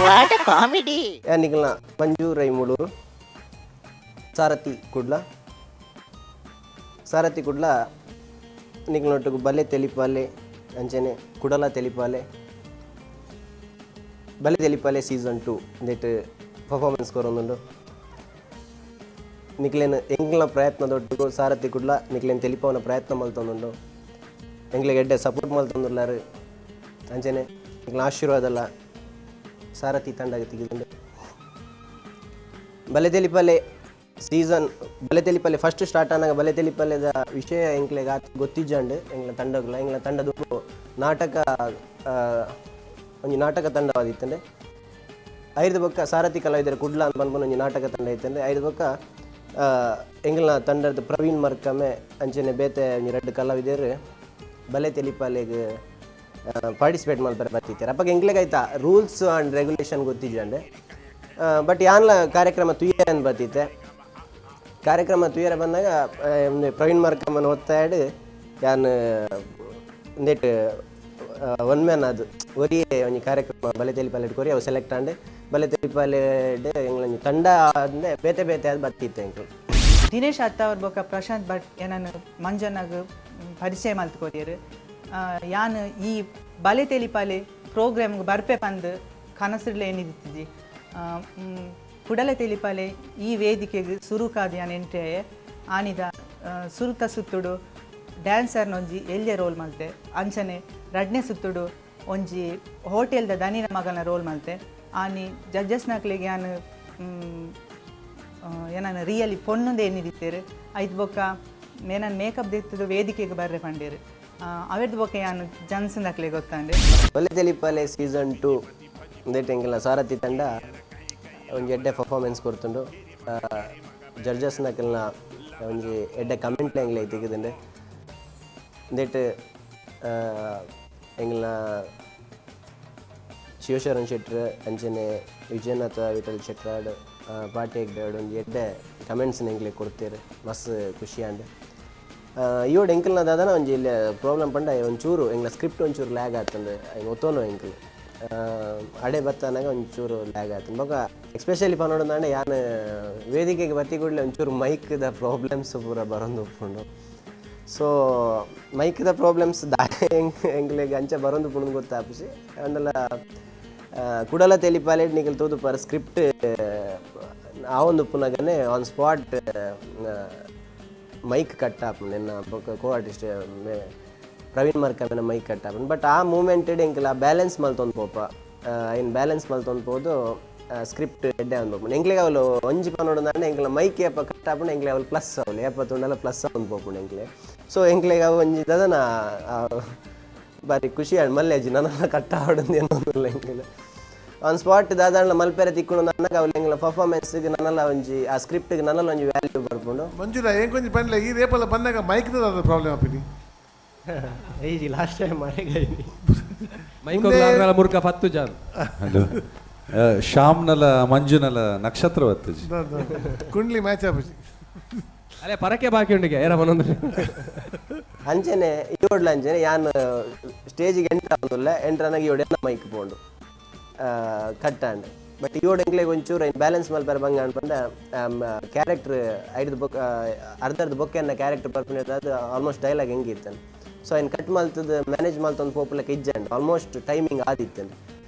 What comedy. ನಿಕಲ್ನ ಮಂಜು ರೈ ಮೂಳೂರು, ಸಾರಥಿ ಕುಡ್ಲ. ಸಾರಥಿ ಕುಡ್ಲ ನಿಕ್ಲೊಟ್ಟುಗು ಬಲೆ ತೆಲಿಪಾಲೆ ಅಂಚನೆ ಕುಡಲ ತೆಲಿಪಾಲೆ, ಬಲೆ ತೆಲಿಪಾಲೆ ಸೀಸನ್ 2 ಇಂದೆಟ್ ಪರ್ಫಾರ್ಮೆನ್ಸ್ ಕೊರೊಂದುಂಡು. ನಿಕ್ಲೆನ ಎಂಕ್ಲ ಪ್ರಯತ್ನ ದೊಟ್ಟುಗು ಸಾರಥಿ ಕುಡ್ಲ ನಿಕ್ಲೆನ್ ತೆಲಿಪಾವನ ಪ್ರಯತ್ನ ಮಲ್ತೊಂದುಂಡು. ಎಂಕ್ಲೆಗ್ ಎಡ್ಡೆ ಸಪೋರ್ಟ್ ಮಲ್ತೊಂದುಲ್ಲಾರು. ಅಂಚನೆ ನಿಕ್ಲ ಆಶೀರ್ವಾದಲ್ಲ ಸಾರಥಿ ತಂಡಗ್ ತಿಕ್ಕಿದುಂಡು. ಬಲೆ ತೆಲಿಪಾಲೆ ಸೀಸನ್, ಬಲೆ ತೆಲಿಪಾಲೆ ಫಸ್ಟ್ ಸ್ಟಾರ್ಟ್ ಆನಾಗ ಬಲೆ ತೆಲಿಪಾಲೆದ ವಿಷಯ ಎಂಕ್ಲೆಗ್ ಆತ್ ಗೊತ್ತಿಜ್ಜಂಡ್. ಎಂಕ್ಲ ತಂಡಗ್ಲ ಎಂಕ್ಲ ತಂಡದ ನಾಟಕ, ಒಂಜಿ ನಾಟಕ ತಂಡವಾದಿತ್ತಂಡೆ. ಐದು ಬೊಕ್ಕ ಸಾರಥಿ ಕಲಾವಿದರ ಕುಡ್ಲ ಅಂತ ಪನ್ಪುನ ಒಂಜಿ ನಾಟಕ ತಂಡ ಇತ್ತಂಡೆ. ಐದು ಬೊಕ್ಕ ಎಂಗ್ಲ ತಂಡದ ಪ್ರವೀಣ್ ಮರ್ಕಮೆ ಅಂಚನೆ ಬೇತೆ ಒಂಜಿ ರಡ್ಡ್ ಕಲಾವಿದರು ಬಲೆ ತೆಲಿಪಾಲೆಗ್ ಪಾರ್ಟಿಸಿಪೇಟ್ ಮಲ್ಪರೆ ಬತ್ತಿತ್ತೆರ್. ಅಪಗ ಎಂಕ್ಲೆಗ್ ಐತ ರೂಲ್ಸ್ ಆ್ಯಂಡ್ ರೆಗ್ಯುಲೇಷನ್ ಗೊತ್ತಿಜ್ಜಂಡೆ. ಬಟ್ ಯಾನ್ಲ ಕಾರ್ಯಕ್ರಮ ತುಯ್ಯರೆ ಬತ್ತಿತ್ತೆ. ಕಾರ್ಯಕ್ರಮ ತುಯ್ಯರೆ ಬಂದಾಗ ಉಂದು ಪ್ರವೀಣ್ ಮರ್ಕಮನ ಒತ್ತಾಯಡ್ ಯಾನ್ ಉಂದೆಟ್ ಒನ್ ಮ್ಯಾನ್ ಅದು ಒರಿಯೇ ಒಂಜಿ ಕಾರ್ಯಕ್ರಮ ಬಲೆ ತೆಲಿಪಾಲೆಡ್ ಕೊರಿ, ಅವು ಸೆಲೆಕ್ಟ್ ಆಂಡ್. ಬಲೆ ತೆಲಿಪಾಲೆಡ್ ಎಂಗ್ಲ ಒಂಜಿ ತಂಡ ಆದ್ನೆ ಬೇತೆ ಬೇತೆ ಆದ್ ಬತ್ತಿತ್ತೆ ಎಂಕ್ಲು. ದಿನೇಶ್ ಅತ್ತಾವರ್ ಬೊಕ್ಕ ಪ್ರಶಾಂತ್ ಭಟ್ ಏನನ್ನು ಮಂಜಣ್ಣಗ್ ಪರಿಚಯ ಮಲ್ತ್ ಕೊರಿಯೆರ್. ಯಾನ್ ಈ ಬಲೆ ತೆಲಿಪಾಲೆ ಪ್ರೋಗ್ರಾಮ್ಗೆ ಬರ್ಪೆ ಪಂದ್ ಕನಸುಡ್ಲ ಎನ್ನಿದಿತ್ತಿಜಿ. ಕುಡಲೆ ತೆಲಿಪಾಲೆ ಈ ವೇದಿಕೆಗೆ ಸುರುಕಾದ್ ಯಾನ್ ಎಂಟ್ರಿ ಆಯೆ. ಆನಿದ ಸುರುತ ಸುತ್ತುಡು ಡ್ಯಾನ್ಸರ್ನ ಒಂಜಿ ಎಲ್ಯ ರೋಲ್ ಮಲ್ತೆ. ಅಂಚನೆ ರಡ್ನೆ ಸುತ್ತುಡು ಒಂಜಿ ಹೋಟೆಲ್ದ ದನಿನ ಮಗನ ರೋಲ್ ಮಲ್ತೆ. ಆನಿ ಜಡ್ಜಸ್ನಕ್ಲೆಗ್ ಯಾನ್ ಏನನ ರಿಯಲಿ ಪೊಣ್ಣುಂದು ಎನ್ನಿದಿತ್ತೆರ್. ಐತ್ ಬೊಕ್ಕ ಏನನ್ ಮೇಕಪ್ ದೆತ್ತದು ವೇದಿಕೆಗೆ ಬರ್ರೆ ಪಂಡೇರು. ಅವೆರ್ದ್ ಬೊಕ್ಕ ಯಾನ್ ಜನ್ಸಂದಕ್ಲೆ ಗೊತ್ತಾಂಡೆ. ಬಲೆ ತೆಲಿಪಾಲೆ ಸೀಸನ್ 2 ಉಂದೆಟ್ ಎಂಕಲ್ನ ಸಾರಥಿ ತಂಡ ಒಂಜಿ ಎಡ್ಡೆ ಪರ್ಫಾರ್ಮೆನ್ಸ್ ಕೊರ್ತುಂಡು. ಜಡ್ಜಸ್ನಕಲ್ನ ಒಂಜಿ ಎಡ್ಡೆ ಕಮೆಂಟ್ ಎಂಗ್ಲೆ ತಿಕ್ಕಿದುಂಡು. ಉಂದೆಟ್ ಎಂಗ್ಲ ಶಿವಶರಣ್ ಶೆಟ್ರ್ ಅಂಚನೆ ವಿಜಯನಾಥ ವಿಠಲ್ ಶೆಟ್ರಾಡ್, ಪಾಟಿ ಹೆಗ್ಡೆ ಒಂಜಿ ಎಡ್ಡೆ ಕಮೆಂಟ್ಸ್ ಎಂಕ್ಲೆ ಕೊಡ್ತೇರು. ಮಸ್ತ್ ಖುಷಿ ಆಂಡ್. ಇಯೋಡು ಎಂಕಲ್ನ ದಾದನ ಒಂಜಿ ಇಲ್ಲಿ ಪ್ರಾಬ್ಲಮ್ ಪಂಡ, ಒಂಚೂರು ಎಂಗ್ಲ ಸ್ಕ್ರಿಪ್ಟ್ ಒಂಚೂರು ಲ್ಯಾಗ್ ಆತಂಡು. ಐನ್ ಒತ್ತೋನು ಎಂಕಲ್ ಅಡೆ ಬತ್ತಾನಾಗ ಒಂಚೂರು ಲ್ಯಾಗ್ ಆತಂಡು. ಬೊಕ ಎಸ್ಪೆಷಲಿ ಪನೊಡಂದಾಂಡ, ಯಾನ್ ವೇದಿಕೆಗೆ ಬತ್ತಿ ಕೂಡಲೇ ಒಂಚೂರು ಮೈಕ್ದ ಪ್ರಾಬ್ಲಮ್ಸ್ ಪೂರ ಬರೊಂದು ಉಪ್ಪುಂಡು. ಸೊ ಮೈಕ್ದ ಪ್ರಾಬ್ಲಮ್ಸ್ ದಾನೆ ಎಂಕ್ಲೆಗ್ ಅಂಚ ಬರೊಂದು ಉಪ್ಪುಂಡು ಗೊತ್ತಾಪುಜಿ. ಅಂಡಲ ಕುಡಲ ತೆಲಿಪಾಲೆಡ್ ನಿಕಲ್ ತೂದುಪರ್, ಸ್ಕ್ರಿಪ್ಟ್ ಆವೊಂದು ಉಪ್ಪುನಗನೆ ಆನ್ ಸ್ಪಾಟ್ ಮೈಕ್ ಕಟ್ ಆಪುಂಡು. ಎನ್ನ ಬೊಕ್ಕ ಕೋ ಆರ್ಟಿಸ್ಟ್ ಪ್ರವೀಣ್ ಮರ್ಕಮೆನ ಮೈಕ್ ಕಟ್ ಆಪುಂಡು. ಬಟ್ ಆ ಮೂಮೆಂಟ್ ಎಂಕಲ ಬ್ಯಾಲೆನ್ಸ್ ಮಲ್ತೊಂದು ಪೋಪ. ಐನ್ ಬ್ಯಾಲೆನ್ಸ್ ಮಲ್ತೊಂದು ಪೋದು ಸ್ಕ್ರಿಪ್ಟ್ ಎಡ್ಡೆ ಆವೊಂದು ಪೋಪುಂಡು. ಎಂಕ್ಲೆಗ್ ಅವ್ಲು ಒಂಜಿ ಪನೊಡಂದಾಂಡ, ಎಂಕ್ಲ ಮೈಕ್ ಏಪ ಕಟ್ ಆಪುಂಡು, ಎಂಕ್ಲೆ ಅವ್ಲು ಪ್ಲಸ್ ಅವ್ಲು ಏಪ ತೂಂಡಲ ಪ್ಲಸ್ ಆವೊಂದು ಪೋಪುಂಡು ಎಂಕ್ಲೆ. ಸೊ ಎಂಕ್ಲೆಗ್ ಅವು ಒಂಜಿ ದಾದನ ಬಾರಿ ಖುಷಿ ಆಂಡ್. ಮಲ್ಲೆಜಿ ನನಲ ಕಟ್ ಆವೊಡಂದು ಎನ್ನೊಂದುಲ್ಲ. ಎಂಕ್ಲೆ ಆನ್ ಸ್ಪಾಟ್ ದಾದಾಂಡ್ಲ ಮಲ್ಪೆರೆ ತಿಕ್ಕುಂಡು ಅನ್ನಗ ಅವ್ಲು ಎಂಕ್ಲ ಪರ್ಫಾರ್ಮೆನ್ಸ್ಗೆ ನನಲ ಒಂಜಿ ಆ ಸ್ಕ್ರಿಪ್ಟ್ಗೆ ನನಲ ಒಂಜಿ ವ್ಯಾಲ್ಯೂ ಬರ್ಪುಂಡು. ಮಂಜುಳಾ, ಏನ್ ಕೊಂಚ ಪನ್ಲೆ, ಈ ರೇಪಲ್ಲ ಬಂದಾಗ ಮೈಕ್ ದಾದ ಪ್ರಾಬ್ಲಮ್ ಆಪಿನಿ? ಈಜಿ, ಲಾಸ್ಟ್ ಟೈಮ್ ಮರೆಗೈನಿ. ಮೈಕ್ ಮುರ್ಕ ಪತ್ತು ಜಾನ್. ಹಲೋ, ಶ್ಯಾಮ್ನಲ ಮಂಜುನಲ ನಕ್ಷತ್ರ ಬತ್ತಜಿ. ಕುಂಡ್ಲಿ ಮ್ಯಾಚ್ ಆಪುಜಿ. ಅಲ್ಲೇ ಪರಕೆ ಬಾಕಿ ಉಂಡಿಗೆ ಏರ ಮನೊಂದು. ಅಂಚನೆ ಇಯೋಡ್ಲ ಅಂಚನೆ ಯಾನ್ ಸ್ಟೇಜಿಗೆ ಎಂಟರ್ ಆವೊಂದುಲ್ಲೆ. ಎಂಟರ್ ಆನಗ ಇಯೋಡ್ ಎನ್ನ ಮೈಕ್ ಪೋಂಡು, ಕಟ್ ಆಂಡ್. ಬಟ್ ಇಯೋಡ್ ಎಂಕ್ಲೆಗ್ ಒಂಚೂರು ಬ್ಯಾಲೆನ್ಸ್ ಮಲ್ಪೆರೆ ಬಂಗ ಪಂಡ, ಕ್ಯಾರೆಕ್ಟರ್ ಐಡ್ದ್ ಬೊಕ್ಕ ಅರ್ಧ ಅರ್ಧ ಬೊಕ್ಕ ಕ್ಯಾರೆಕ್ಟರ್ ಪರ್ಪುನ ಅದು ಆಲ್ಮೋಸ್ಟ್ ಡೈಲಾಗ್ ಹೆಂಗೆ ಇತ್ತಂದು. ಸೊ ಐನ್ ಕಟ್ ಮಲ್ತದ ಮ್ಯಾನೇಜ್ ಮಲ್ತೊಂದು ಪೋಪುಲಕ ಇಜ್ಜಂಡ್. Almost timing ಆದಿತ್ತಂದು.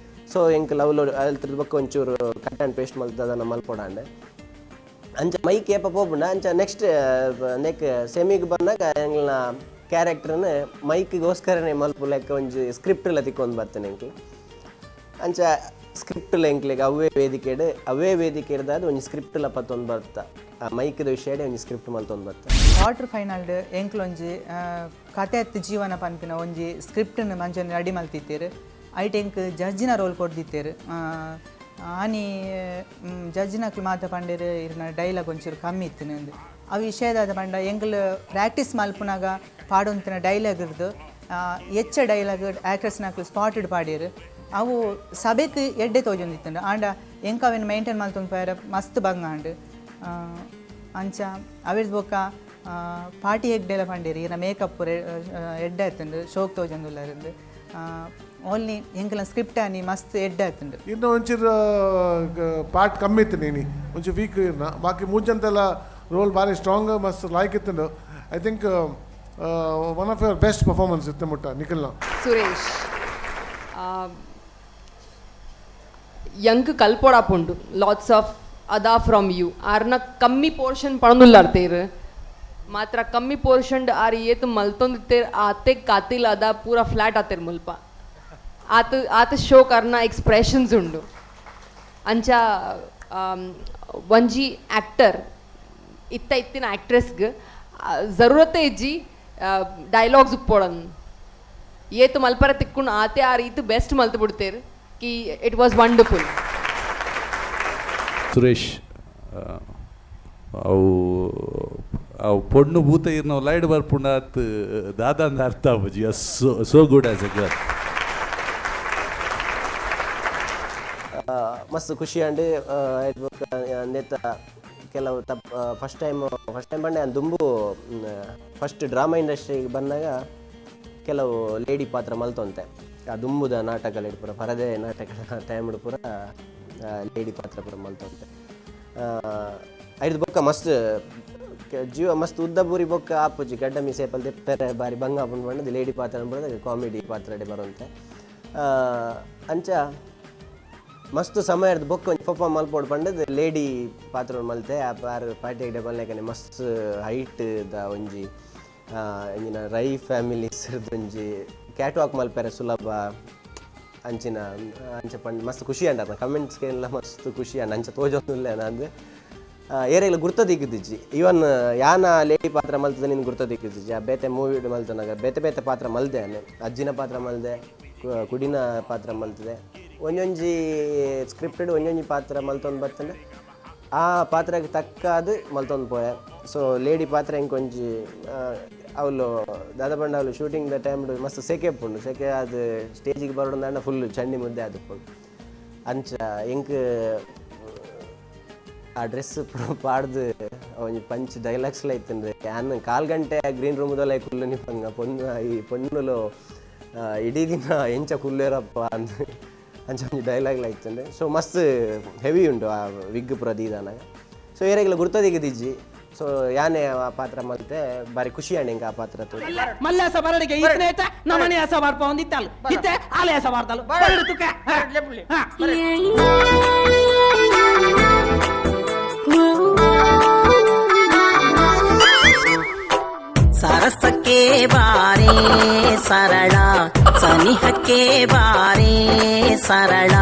ಸೊ ಎಂಕ್ ಅವ್ಲು ಅಲ್ತದ ಬೊಕ್ಕ ಒಂಚೂರು ಕಟ್ ಆ್ಯಂಡ್ ಪೇಸ್ಟ್ ಮಲ್ತದ ಮಲ್ಪೊಡಾಂಡ್. ಅಂಚ ಮೈಕ್ ಏಪ ಪೋಪುಂಡ ಅಂಚ ನೆಕ್ಸ್ಟ್ ನೆಕ್ ಸೆಮಿಗ್ ಬಂದಾಗ ಎಂಗ್ಲ ಕ್ಯಾರೆಕ್ಟರ್ನ ಮೈಕ್ಗೋಸ್ಕರನೇ ಮಲ್ಪು ಲೆಕ್ಕ ಒಂಜಿ ಸ್ಕ್ರಿಪ್ಟ್ ಎಲ್ಲ ತಿಕ್ಕೊಂದು ಬರ್ತೇನೆ ಎಂಕ್ಲು. ಅಂಚ ಸ್ಕ್ರಿಪ್ಟ್ ಎಂಕ್ಲೆಗ್ ಅವೇ ವೇದಿಕೆಡ್ ಅವೇ ವೇದಿಕೆ ಇರ್ದಾದ ಒಂಜಿ ಸ್ಕ್ರಿಪ್ಟ್ ಎಲ್ಲ ಪತ್ತೊಂದು ಬರ್ತ. ಆ ಮೈಕ್ದ ವಿಷಯಡೆ ಒಂಜಿ ಸ್ಕ್ರಿಪ್ಟ್ ಮಲ್ತೊಂದು ಬರ್ತ. ಕ್ವಾರ್ಟರ್ ಫೈನಲ್ಡ್ ಎಂಕ್ಲೊಂಜಿ ಕತೆ ಅತ್ತು ಜೀವನ ಪನ್ಪಿನ ಒಂಜಿ ಸ್ಕ್ರಿಪ್ಟ್ನ ಮಂಜನ್ ರೆಡಿ ಮಲ್ತಿತ್ತೇರು. ಐಟ್ ಎಂಕ್ ಜಡ್ಜಿನ ರೋಲ್ ಕೊರ್ದಿತ್ತೇರು. ಆನಿ ಜಡ್ಜಿನಕ್ಲು ಮಾತ ಪಂಡೇರು, ಇರ್ನ ಡೈಲಾಗ್ ಒಂಚೂರು ಕಮ್ಮಿ ಇತ್ತು ಅಂದು. ಆ ವಿಷಯದಾದ ಪಂಡ, ಎಂಕ್ಲು ಪ್ರಾಕ್ಟೀಸ್ ಮಲ್ಪುನಾಗ ಪಾಡೊಂತಿನ ಡೈಲಾಗ್ ಇರ್ದು ಎಚ್ಚ ಡೈಲಾಗ್ ಆ್ಯಕ್ಟ್ರೆಸ್ನಕ್ಲು ಸ್ಪಾಟೆಡ್ ಪಾಡ್ಯೆರ್. ಅವು ಸಭೆಕ್ ಎಡ್ಡೆ ತೋಜೊಂದಿತ್ತುಂಡು. ಆಂಡ ಎಂಕ್ ಅವೆನ್ ಮೇಂಟೈನ್ ಮಲ್ತೊಂದು ಪೋಯೆರೆ ಮಸ್ತ್ ಬಂಗ ಆಂಡ್. ಅಂಚ ಅವೆರ್ದ್ ಬೊಕ್ಕ ಪಾಟಿ ಹೆಗ್ಡೆಲ ಪಂಡೇರು, ಈರ್ನ ಮೇಕಪ್ ಎಡ್ಡೆ ಆತುಂಡು, ಶೋಕ್ ತೋಜೊಂದುಲ್ಲರಿಂದು. ಓನ್ಲಿ ಎಂಕಲ ಸ್ಕ್ರಿಪ್ಟ್ ಆನಿ ಮಸ್ತ್ ಎಡ್ಡೆ ಆತುಂಡು. ಇನ್ನು ಒಂಚೂರು ಪಾರ್ಟ್ ಕಮ್ಮಿ ಇತ್ತು ನೀನಿ, ಒಂಚೂರು ವೀಕ್ ಇರ್ನ. ಬಾಕಿ ಮೂಜಂತೆಲ್ಲ ರೋಲ್ ಭಾರಿ ಸ್ಟ್ರಾಂಗ್, ಮಸ್ತ್ ಲೈಕ್ ಇತ್ತು. I think one of your best performance ಇತ್ತು ಮುಟ್ಟ ನಿಖಿಲ್ನ. ಸುರೇಶ್ ಯಂಕ್ ಕಲ್ಪೊಡಾಪುಂಡು ಲಾಟ್ಸ್ ಆಫ್ ಅದಾ ಫ್ರಮ್ you. ಆರ್ನ ಕಮ್ಮಿ ಪೋರ್ಷನ್ ಪಣೊಂದುಲ್ಲಾರ್ತೇರ್ ಮಾತ್ರ, ಕಮ್ಮಿ ಪೋರ್ಷನ್ ಆರ್ ಏತ್ ಮಲ್ತೊಂದಿತ್ತೇರ್, ಆತೆ ಕಾತಿಲ್ ಅದ ಪೂರ ಫ್ಲಾಟ್ ಆತೇರ್ ಮುಲ್ಪ. ಆತ ಆತ ಶೋಕ್ ಅರ್ನ ಎಕ್ಸ್ಪ್ರೆಷನ್ಸ್ ಉಂಡು. ಅಂಚ ಒಂಜಿ ಆ್ಯಕ್ಟರ್ ಇತ್ತ ಇತ್ತಿನ ಆ್ಯಕ್ಟ್ರೆಸ್ಗೆ ಜರೂರತೆ ಇಜ್ಜಿ ಡೈಲಾಗ್ಸ್ ಉಪ್ಪೋಡನ್. ಏತ್ ಮಲ್ಪರ ತಿಕ್ಕೊಂಡು ಆತೆ ಆ ರೀತಿ ಬೆಸ್ಟ್ ಮಲ್ತು ಬಿಡ್ತೇರು ಕಿ it was wonderful. Suresh, ಅವು ಅವು ಪೊಣ್ಣು ಭೂತ ಇರ್ನ ಲೈಡ್ ಬರ್ಪುಂಡ ಅತ್ ದಾದಂದ ಅರ್ಥ ಆಪುಜಿ. So so good as a girl. ಮಸ್ತ್ ಖುಷಿ ಆಂಡ್. ಬೊಕ್ಕ ನೆತ್ತ ಕೆಲವು ತಪ್ಪು, ಫಸ್ಟ್ ಟೈಮ್ ಪಂಡ ದುಂಬು ಫಸ್ಟ್ ಡ್ರಾಮಾ ಇಂಡಸ್ಟ್ರಿಗೆ ಬಂದಾಗ ಕೆಲವು ಲೇಡಿ ಪಾತ್ರ ಮಲ್ತೊಂತೆ. ಆ ದುಂಬುದ ನಾಟಕ ಪೂರ, ಪರದೆ ನಾಟಕ ಟೈಮ್ ಪೂರ ಲೇಡಿ ಪಾತ್ರ ಪೂರ ಮಲ್ತೊಂತೆ. ಐದು ಬೊಕ್ಕ ಮಸ್ತ್ ಜೀವ ಮಸ್ತ್ ಉದ್ದ ಬೂರಿ ಬೊಕ್ಕ ಆಪುಜಿ, ಗಡ್ಡ ಮೀಸೆ ಪಲ್ ದೆಪ್ಪೆರೆ ಬಾರಿ ಬಂಗ ಆಪುಂಡು ಪಂಡದು ಲೇಡಿ ಪಾತ್ರ ಪಂಡದು ಕಾಮಿಡಿ ಪಾತ್ರ ಬರುವಂತೆ. ಅಂಚ ಮಸ್ತ್ ಸಮಯ ಬೊಕ್ಕ ಒಂಜಿ ಪರ್ಫಾರ್ಮ್ ಮಲ್ಪೊಡು ಪಂಡದು ಲೇಡಿ ಪಾತ್ರ ಮಲ್ತೆ. ಆ ಪಾರ್ ಪಾರ್ಟಿ ಬಲ್ಲೆಕನೆ ಮಸ್ತ್ ಹೈಟ್ ದ ಒಂಜಿ ಇಂಜಿನ ರೈ ಫ್ಯಾಮಿಲೀಸ್ ಒಂಜಿ ಕ್ಯಾಟ್ ವಾಕ್ ಮಲ್ಪೆರೆ ಸುಲಭ ಅಂಚಿನ ಅಂಚ ಪಂಡ್ ಮಸ್ತ್ ಖುಷಿ ಅಂಡ. ಕಮೆಂಟ್ಸ್ ಎಲ್ಲ ಮಸ್ತ್ ಖುಷಿ ಅಂಡ. ಅಂಚ ತೋಜೊಂದುಲ್ಲೆ ಅಂದ್ ಏರೆಗ್ಲ ಗುರ್ತ ದಿಕ್ಕುದಿಜ್ಜಿ. ಈವನ್ ಯಾನ ಲೇಡಿ ಪಾತ್ರ ಮಲ್ತದ ನಿನ್ ಗುರ್ತ ದಿಕ್ಕುದಿಜ್ಜಿ. ಆ ಬೇತೆ ಮೂವಿ ಮಲ್ತನಾಗ ಬೇತೆ ಬೇತೆ ಪಾತ್ರ ಮಲ್ದೆ, ಅಜ್ಜಿನ ಪಾತ್ರ ಮಲ್ದೆ, ಕುಡಿನ ಪಾತ್ರ ಮಲ್ತದೆ. ಒಂಜೊಂಜಿ ಸ್ಕ್ರಿಪ್ಟೆಡ್ ಒಂಜೊಂಜಿ ಪಾತ್ರ ಮಲ್ತೊಂದು ಬತ್ತಂಡ ಆ ಪಾತ್ರಕ್ಕೆ ತಕ್ಕಾದ್ ಮಲ್ತೊಂದು ಪೋಯೆ. ಸೊ ಲೇಡಿ ಪಾತ್ರ ಇಂಕೊಂಜಿ ಅವಳು ದಾದ ಪಂಡ ಅವಳು ಶೂಟಿಂಗ್ the time ಮಸ್ತ್ ಸೆಕೆ ಉಪ್ಪುಂಡು. ಸೆಕೆ ಅದು ಸ್ಟೇಜಿಗೆ ಬರೋಣ ಫುಲ್ ಚಂಡಿ ಮುದ್ದೆ ಆದುಪ್ಪುಂಡು. ಅಂಚ ಎಂಕ್ ಆ ಡ್ರೆಸ್ ಪಾಡ್ದು ಒಂಜಿ ಪಂಚ್ ಡೈಲಾಗ್ಸ್ಲ ಇತ್ತಂದ್ರೆ ಯಾನ್ ಕಾಲ್ ಗಂಟೆ ಗ್ರೀನ್ ರೂಮ್ದಲ್ಲ ಕುಲ್ಲು ನಿಪಂಗ ಪೊಣ್ಣು ಈ ಪೊಣ್ಣುಲು ಇಡೀ ದಿನ ಎಂಚ ಕುಲ್ಲೇರಪ್ಪ ಅಂದ್ ಅಂಚ ಒಂಜಿ ಡೈಲಾಗ್ಲ ಇತ್ತಂದ್ರೆ. ಸೊ ಮಸ್ತ್ ಹೆವಿ ಉಂಡು ಆ ವಿಗ್ ಪೂರ ದೀದಾನಾಗ. ಸೊ ಏರೆಗ್ಲ ಗುರ್ತದಿಗದಿಜ್ಜಿ. ಸೊ ಯಾನೆ ಆ ಪಾತ್ರ ಮಲ್ತೆ, ಬಾರಿ ಖುಷಿ ಆಂಡ್ ಎಂಕ್ ಆ ಪಾತ್ರ ತೂದು. ಮಲ್ಲಾಸ ಬರಡಿಗೆ ಇತ್ತನೇತ ನಮ್ಮನೆ ಆಸ ಬರ್ಪ ಒಂದಿತ್ತಲ್ಲ ಇತ್ತೆ ಆಲೆ ಆಸ ಬಾರ್ದಲ್ಲ ಬರಡು ತುಕ. ಹಾ. ಸರಸಕ್ಕೆ ಬಾರೇ ಸರಳ, ಸನಿಹಕ್ಕೆ ಬಾರೇ ಸರಳ,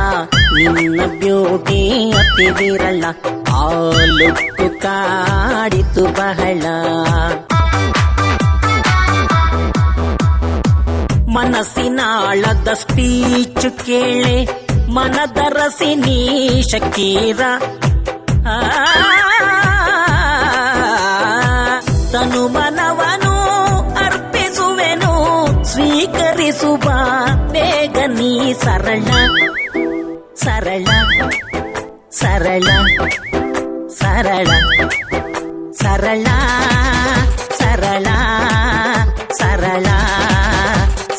ನಿನ್ನ ಬ್ಯೂಟಿ ಅತಿ ವಿರಳ, ಆ ಲುಕ್ಕು ಕಾಡಿತು ಬಹಳ. ಮನಸ್ಸಿನಾಳದ ಸ್ಪೀಚ್ ಕೇಳೆ ಮನದ ರಸಿನಿ ಶಕೀರ. ಆ, ತನು ಮನವನು ಅರ್ಪಿಸುವೆನು, ಸ್ವೀಕರಿಸುವ ಬೇಗ ನೀ ಸರಳ ಸರಳ ಸರಳ ಸರಳ ಸರಳ ಸರಳ ಸರಳ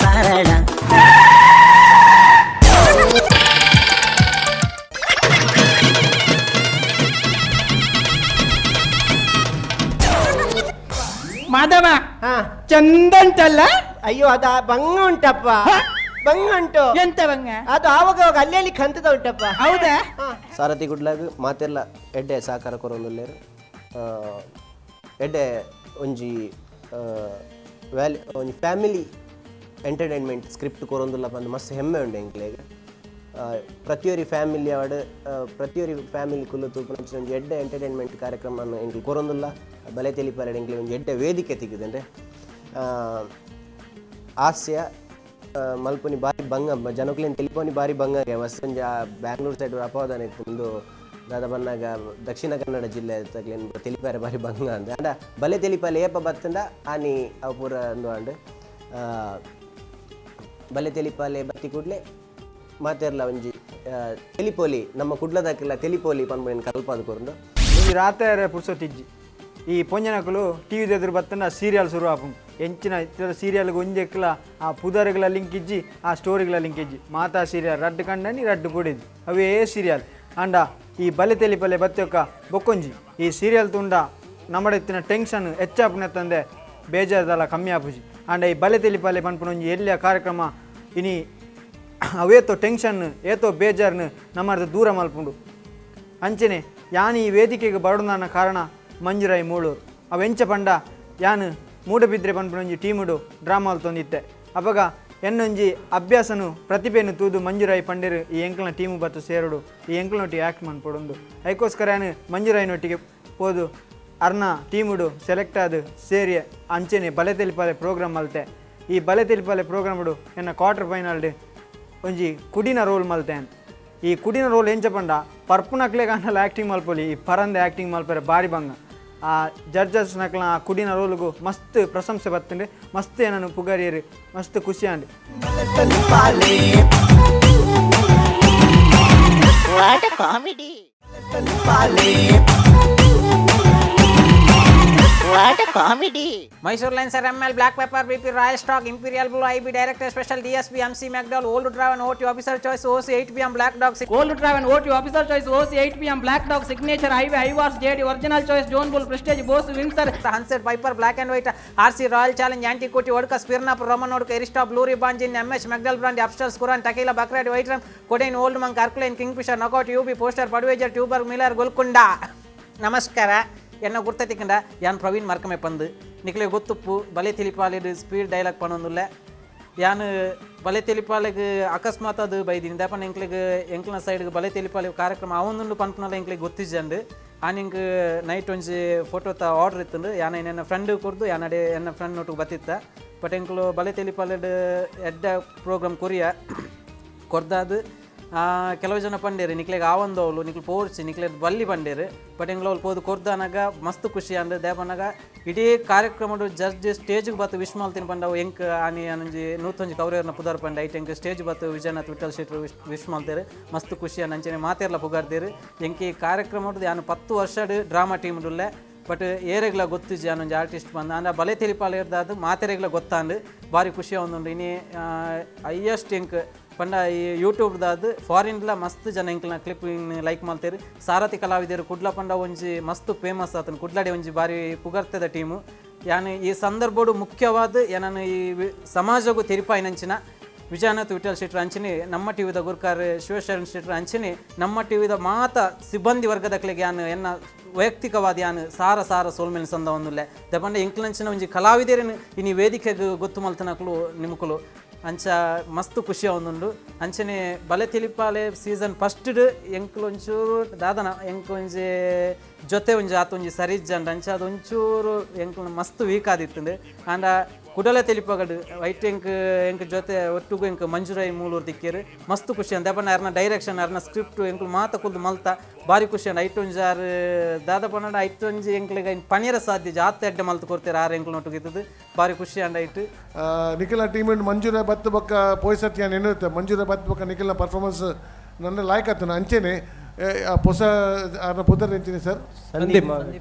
ಸರಳ. ಮಾಧವ, ಚಂದ ಉಂಟಲ್ಲ? ಅಯ್ಯೋ, ಅದ ಬಂಗ ಉಂಟಪ್ಪ, ಬಂಗ ಉಂಟು. ಎಂತ ಬಂಗ? ಅದು ಆವಾಗ ಅವಾಗ ಅಲ್ಲಿ ಅಲ್ಲಿ ಕಂತದ ಉಂಟಪ್ಪ. ಹೌದಾ? ಸಾರಥಿ ಗುಡ್ಲಾಗ್ ಮಾತೆಲ್ಲ ಎಡ್ಡೆ ಸಹಕಾರ ಕೊರೊಂದುಲ್ಲೆರ್. ಎಡ್ಡೆ ಒಂಜಿ ವ್ಯಾಲಿ ಒಂಜಿ ಫ್ಯಾಮಿಲಿ ಎಂಟರ್ಟೈನ್ಮೆಂಟ್ ಸ್ಕ್ರಿಪ್ಟ್ ಕೊರೊಂದುಲ್ಲ ಪಂದ್ ಮಸ್ತ್ ಹೆಮ್ಮೆ ಉಂಡು ಎಂಕ್ಲೆಗ್. ಪ್ರತಿಯೊರಿ ಫ್ಯಾಮಿಲಿ ಆವಡ್, ಪ್ರತಿಯೊರಿ ಫ್ಯಾಮಿಲಿ ಕುಲ್ಲು ತೂಪುನಂಚಿನ ಒಂಜಿ ಎಡ್ಡೆ ಎಂಟರ್ಟೈನ್ಮೆಂಟ್ ಕಾರ್ಯಕ್ರಮ ಎಂಕ್ಲು ಕೊರೊಂದುಲ್ಲ. ಬಲೆ ತೆಲಿಪಾಲೆಡ್ ಎಂಕ್ಲೆ ಒಂಜಿ ಎಡ್ಡೆ ವೇದಿಕೆ ತಿಕ್ಕುದಂದ್ರೆ ಹಾಸ್ಯ ಮಲ್ಪುನಿ ಬಾರಿ ಬಂಗ, ಜನಕ್ಲೆನ್ ತೆಲಿಪೋನಿ ಬಾರಿ ಬಂಗ. ಮಸ್ತ್ ಒಂಜಿ ಬ್ಯಾಂಗ್ಳೂರ್ ಸೈಡ್ ಅಪವಾದನೆ ಇತ್ತು, ದಾದ ಬನ್ನಾಗ ದಕ್ಷಿಣ ಕನ್ನಡ ಜಿಲ್ಲೆ ತಗ್ಲೇನ್ ತೆಲಿಪಾರೆ ಬಾರಿ ಬಂಗ ಅಂದ್. ಅಂಡ ಬಲೆ ತೆಲಿಪಾಲೆ ಏಪ ಬತ್ತಂಡ ಆನಿ ಅವು ಪೂರ ಅಂದು ಅಂಡ್ ಬಲೆ ತೆಲಿಪಾಲೆ ಬತ್ತಿ ಕೂಡ್ಲೆ ಮಾತೆರ್ಲ ಒಂಜಿ ತೆಲಿಪೋಲಿ, ನಮ್ಮ ಕುಡ್ಲದಕ್ಕೆಲ್ಲ ತೆಲಿಪೋಲಿ ಪನ್ಪುನೆನ್ ಕಲ್ಪಾದ್ ಕೊರ್ಂಡು. ಒಂಜಿ ರಾತ್ರೆ ಪುರ್ಸೊತ್ತಿಜ್ಜಿ. ಈ ಪೊಂಜನಕುಲು ಟಿವಿ ಎದುರು ಬತ್ತಂಡ ಸೀರಿಯಲ್ ಶುರು ಆಪುಂಡು. ಎಂಚಿನ ಇತ್ತಿನ ಸೀರಿಯಲ್ಗೆ ಒಂಜೆಕ್ಲ ಆ ಪುದರ್ಗಳ ಲಿಂಕ್ ಇಜ್ಜಿ, ಆ ಸ್ಟೋರಿಗಳ ಲಿಂಕ್ ಇಜ್ಜಿ. ಮಾತಾ ಸೀರಿಯಲ್ ರಡ್ಡು ಕಂಡನಿ ರಡ್ಡು ಬುಡಿದ್ ಅವೇ ಸೀರಿಯಲ್. ಆಂಡ ಈ ಬಲೆ ತೆಲಿಪಲೆ ಬತ್ತೊಕ್ಕ ಬೊಕ್ಕೊಂಜಿ ಈ ಸೀರಿಯಲ್ ತುಂಡ ನಮ್ಮಡ ಇತ್ತಿನ ಟೆನ್ಷನ್ ಹೆಚ್ಚಾಪುನ ತಂದೆ ಬೇಜಾರ್ದಲ್ಲ ಕಮ್ಮಿ ಆಪುಜಿ. ಆಂಡ ಈ ಬಲೆ ತೆಲಿಪಲೆ ಪನ್ಪುನ ಒಂಜಿ ಎಲ್ಲಿಯ ಕಾರ್ಯಕ್ರಮ ಇನಿ ಅವೇತೋ ಟೆನ್ಷನ್ ಏತೋ ಬೇಜಾರ್ನು ನಮ್ಮರ್ದ ದೂರ ಮಲ್ಪುಂಡು. ಅಂಚನೆ ಯಾನ್ ಈ ವೇದಿಕೆಗೆ ಬರಡುನ ಕಾರಣ ಮಂಜುರಾಯ್ ಮೂಳೂರು. ಅವೆಂಚ ಪಂಡ ಯಾನ್ ಮೂಡಬಿದ್ರೆ ಪನ್ಪುನ ಒಂಜಿ ಟೀಮುಡು ಡ್ರಾಮಾ ಮಲ್ತೊಂದಿತ್ತೆ. ಅಪಗ ಎನ್ನೊಂಜಿ ಅಭ್ಯಾಸನು ಪ್ರತಿಭೆಯನ್ನು ತೂದು ಮಂಜುರಾಯ್ ಪಂಡೇರು ಈ ಎಂಕಲ್ನ ಟೀಮು ಬತ್ತು ಸೇರುಡು, ಈ ಎಂಕಲ್ನೊಟ್ಟಿಗೆ ಆ್ಯಕ್ಟ್ ಮನ್ಪೊಡೊಂದು. ಐಕೋಸ್ಕರ ಯಾನ್ ಮಂಜುರಾಯ್ನೊಟ್ಟಿಗೆ ಪೋದು ಅರ್ನ ಟೀಮುಡು ಸೆಲೆಕ್ಟ್ ಆದ್ ಸೇರಿ ಅಂಚೆನೆ ಬಲೆ ತೆಲಿಪಾಲೆ ಪ್ರೋಗ್ರಾಮ್ ಮಲ್ತೆ. ಈ ಬಲೆ ತೆಲಿಪಾಲೆ ಪ್ರೋಗ್ರಾಮುಡು ಎನ್ನ ಕ್ವಾರ್ಟರ್ ಫೈನಲ್ಡ್ ಒಂಜಿ ಕುಡಿನ ರೋಲ್ ಮಲ್ತೆ. ಈ ಕುಡಿನ ರೋಲ್ ಎಂಚ ಪಂಡ ಪರ್ಪುನಕ್ಲೆ ಕಾಣಲ್ಲ ಆ್ಯಕ್ಟಿಂಗ್ ಮಲ್ಪೊಲಿ, ಈ ಪರಂದೆ ಆ್ಯಕ್ಟಿಂಗ್ ಮಲ್ಪರೆ ಬಾರಿ ಬಂಗ. ಆ ಜಡ್ಜಸ್ ನಕ್ಲ ಆ ಕುಡಿನ ರೋಲ್ಗು ಮಸ್ತ್ ಪ್ರಶಂಸೆ ಬತ್ತಂಡೆ, ಮಸ್ತ್ ಏನನು ಪುಗರಿಯರು, ಮಸ್ತ್ ಖುಷಿ ಆಂಡ್. What comedy, what comedy. Mysore Lancer ML Black Pepper BP Royal Stock Imperial Blue IB Director Special DSP MC McDowell Old Dragon OT Officer Choice OC 8 PM Black Dog Old Dragon OT Officer Choice OC 8 PM Black Dog Signature Highway Highwars JD Original Choice Zone Bull Prestige Bose Windsor Sunset Piper Black and White RC Royal Challenge Anti Koti Vodka Smirnoff Roman Vodka Eristoff Blue Ribbon Gin MH McDowell Brand Upstairs Kuran Tequila Bacardi White Rum Codeine Old Monk Arcline Kingfisher Knockout UB Poster Budweiser Tuborg Miller Golconda. ನಮಸ್ಕಾರ, ಎನ್ನ ಗುರ್ತತಿಕಂಡ ಯಾನ್ ಪ್ರವೀಣ್ ಮರ್ಕಮೆ ಪಂದು. ನಿಕ್ಲೆ ಗೊತ್ತುಪ್ಪು ಬಲೆ ತಿಳಿಪಾಲಿಡ್ speed dialogue ಪನೊಂದುಲ್ಲೆ. ಯಾನ್ ಬಲೆ ತಿಳಿಪಾಲಿಗ್ ಅಕಸ್ಮಾತ್ ಅದು ಬೈದಿನಿ ದಾಪನ ಎಂಕ್ಲೆಗ್ ಎಂಕ್ಲನ ಸೈಡ್ಗೆ ಬಲೆ ತಿಳಿಪಾಲಿ ಕಾರ್ಯಕ್ರಮ ಅವೊಂದುಂಡು ಪನ್ಪುನಲ ಎಂಕ್ಲೆಗ್ ಗೊತ್ತಿಜ್ಜಂಡು. ಆನಿಂಗ್ ನೈಟ್ ಒಂಜಿ ಫೋಟೋತ ಆರ್ಡರ್ ಇತ್ತುಂಡು. ಯಾನ್ ಎನ್ನ ಫ್ರೆಂಡ್ ಕೊರ್ದು ಯಾನಡೆ ಎನ್ನ ಫ್ರೆಂಡ್ ಒಟ್ಟಿಗೆ ಬತ್ತಿತ್ತ. ಬಟ್ ಎಂಕ್ಲು ಬಲೆ ತಿಳಿಪಾಲಿಡ್ ಎಡ್ಡ ಪ್ರೋಗ್ರಾಮ್ ಕೊರಿಯ ಕೊರ್ದಾದ್ ಕೆಲವು ಜನ ಪಂಡೇರು ನಿಕ್ಲೆಗ್ ಆವಂದವಳು ನಿಕ್ಲು ಪೋರ್ಚಿ ನಿಕ್ಲೆ ಬಲ್ಲಿ ಪಂಡೇರು. ಬಟ್ ಎಂಕ್ಲು ಅವ್ಲು ಪೋದು ಕೊರ್ದಾನಾಗ ಮಸ್ತ್ ಖುಷಿ ಅಂದ್. ದೇಪನಾಗ ಇಡೀ ಕಾರ್ಯಕ್ರಮಡು ಜಡ್ಜ್ ಸ್ಟೇಜ್ಗೆ ಬತ್ತು ವಿಶ್ ಮಲ್ತಿನ ಪಂಡವು ಎಂಕ್ ಆನಿ ಅನಂಜಿ ನೂತೊಂಜಿ ಕೌರೇರ್ನ ಪುದರ್ ಪಂಡ ಐಟ್ ಎಂಕ್ ಸ್ಟೇಜ್ ಬತ್ತು ವಿಜಯನಾಥ್ ವಿಠಲ್ ಶೆಟ್ರು ವಿಶ್ ವಿಶ್ ಮಲ್ತೇರು. ಮಸ್ತ್ ಖುಷಿ ಅಂದ್. ಅಂಚನೆ ಮಾತೆರ್ಲ ಪುಗಾರ್ದೇರು. ಎಂಕ್ ಈ ಕಾರ್ಯಕ್ರಮಡು ಯಾನು 10 ವರ್ಷಡ್ ಡ್ರಾಮಾ ಟೀಮ್ ಉಲ್ಲೆ. ಬಟ್ ಏರೆಗ್ಲ ಗೊತ್ತಿಜ್ಜಿ ಒಂಜಿ ಆರ್ಟಿಸ್ಟ್ ಬಂದ. ಅಂಡ ಬಲೆ ತಿಳಿಪಾಲ ಇರ್ದಾದ್ ಮಾತೆರೆಗ್ಲ ಗೊತ್ತಾಂಡ್. ಬಾರಿ ಖುಷಿ ಆವೊಂದುಂಡು. ಇನಿ ಹೈಯೆಸ್ಟ್ ಎಂಕ್ ಪಂಡ ಈ ಯೂಟ್ಯೂಬ್ದಾದ್ ಫಾರಿನ್ಲ ಮಸ್ತ್ ಜನ ಎಂಕ್ಲನ ಕ್ಲಿಪ್ ಲೈಕ್ ಮಲ್ತೇರು. ಸಾರಥಿ ಕಲಾವಿದರು ಕುಡ್ಲ ಪಂಡ ಒಂಜಿ ಮಸ್ತ್ ಫೇಮಸ್ ಆತನ ಕುಡ್ಲಾಡಿ ಒಂಜಿ ಬಾರಿ ಪುಗರ್ತೆದ ಟೀಮು. ಯಾನ್ ಈ ಸಂದರ್ಭಡು ಮುಖ್ಯವಾದ ಏನನ್ನು ಈ ಸಮಾಜಗೂ ತೆರಿಪಾಯಿನಂಚಿನ ವಿಜಯನಾಥ್ ವಿಠಲ್ ಶೆಟ್ಟರ್ ಅಂಚನೆ ನಮ್ಮ ಟಿವಿದ ಗುರ್ಕಾರ್ ಶಿವಶರಣ್ ಶೆಟ್ಟರ್ ಅಂಚನೆ ನಮ್ಮ ಟಿವಿದ ಮಾತ ಸಿಬ್ಬಂದಿ ವರ್ಗದಕ್ಲೆಗೆ ಯಾನ್ ಎನ್ನ ವೈಯಕ್ತಿಕವಾದ ಯಾನ್ ಸಾರ ಸಾರ ಸೋಲ್ಮೇಲೆ ಸಂದ ಒಂದುಲ್ಲೆ. ದಪಂಡ ಎಂಕ್ಲಂಚಿನ ಒಂಜಿ ಕಲಾವಿದರೇನು ಇನಿ ವೇದಿಕೆಗ್ ಗೊತ್ತು ಮಲ್ತನಕ್ಲು ನಿಮಕುಲು. ಅಂಚ ಮಸ್ತ್ ಖುಷಿ ಆವೊಂದುಂಡು. ಅಂಚನೆ ಬಲೆ ತಿಳಿಪಾಲೆ ಸೀಸನ್ ಫಸ್ಟ್ ಎಂಕ್ಲು ಒಂಚೂರು ದಾದನ ಎಂಕ್ ಒಂಜಿ ಜೊತೆ ಒಂಜಿ ಆತ ಒಂಜಿ ಸರಿ ಇಜ್ಜಂಡ್. ಅಂಚ ಅದು ಒಂಚೂರು ಎಂಕ್ಲು ಮಸ್ತ್ ವೀಕ್ ಆದಿತ್ತುಂಡು. ಆಂಡ ಕುಡಲೆ ತಿಳಿಪಗಡು ವೈಟ್ ಎಂಕ್ ಎಂಕ್ ಜೊತೆ ಒಟ್ಟುಗು ಎಂಕ್ ಮಂಜುರಾಯ್ ಮೂಲೂರು ತಿಕ್ಕೇರು. ಮಸ್ತ್ ಖುಷಿ ಅಂದ. ದಪಂಡ ಅರ್ನ ಡೈರೆಕ್ಷನ್ ಅರ್ನ ಸ್ಕ್ರಿಪ್ಟ್ ಎಂಕ್ಲು ಮಾತ ಕುಲ್ದು ಮಲ್ತ ಬಾರಿ ಖುಷಿ ಅಂಡ. ಐಟ್ ಒಂಜಿ ಆರ್ ದಾದ ಪಂಡ ಐಟ್ ಒಂಜಿ ಎಂಕ್ಲೆಗ್ ಐನ್ ಪನಿಯರ ಸಾಧ್ಯ ಜಾತ್ ಎಡ್ಡೆ ಮಲ್ತ್ ಕೊರ್ತೀರ ಆರ್ ಎಂಕ್ಲು ಒಟ್ಟುಗು ಇತ್ತದು ಬಾರಿ ಖುಷಿ ಅಂಡ ಐಟ್. ನಿಖಿಲ್ನ ಟೀಮ್ ಮಂಜೂರ ಬತ್ತು ಬೊಕ್ಕ ಪೋಯ್ಸತ್ಯ ನೆನರುತ್ತೆ. ಮಂಜೂರ ಬತ್ತು ಬೊಕ್ಕ ನಿಖಿಲ್ನ ಪರ್ಫಾರ್ಮೆನ್ಸ್ ನನ್ನ ಲಾಯ್ಕ್ ಆತನ. ಅಂಚೆನೆ ಪೊಸ ಆರ್ನ ಪುದರ್ ಎಂಚಿನಿ ಸರ್? ಸಂದೀಪ್.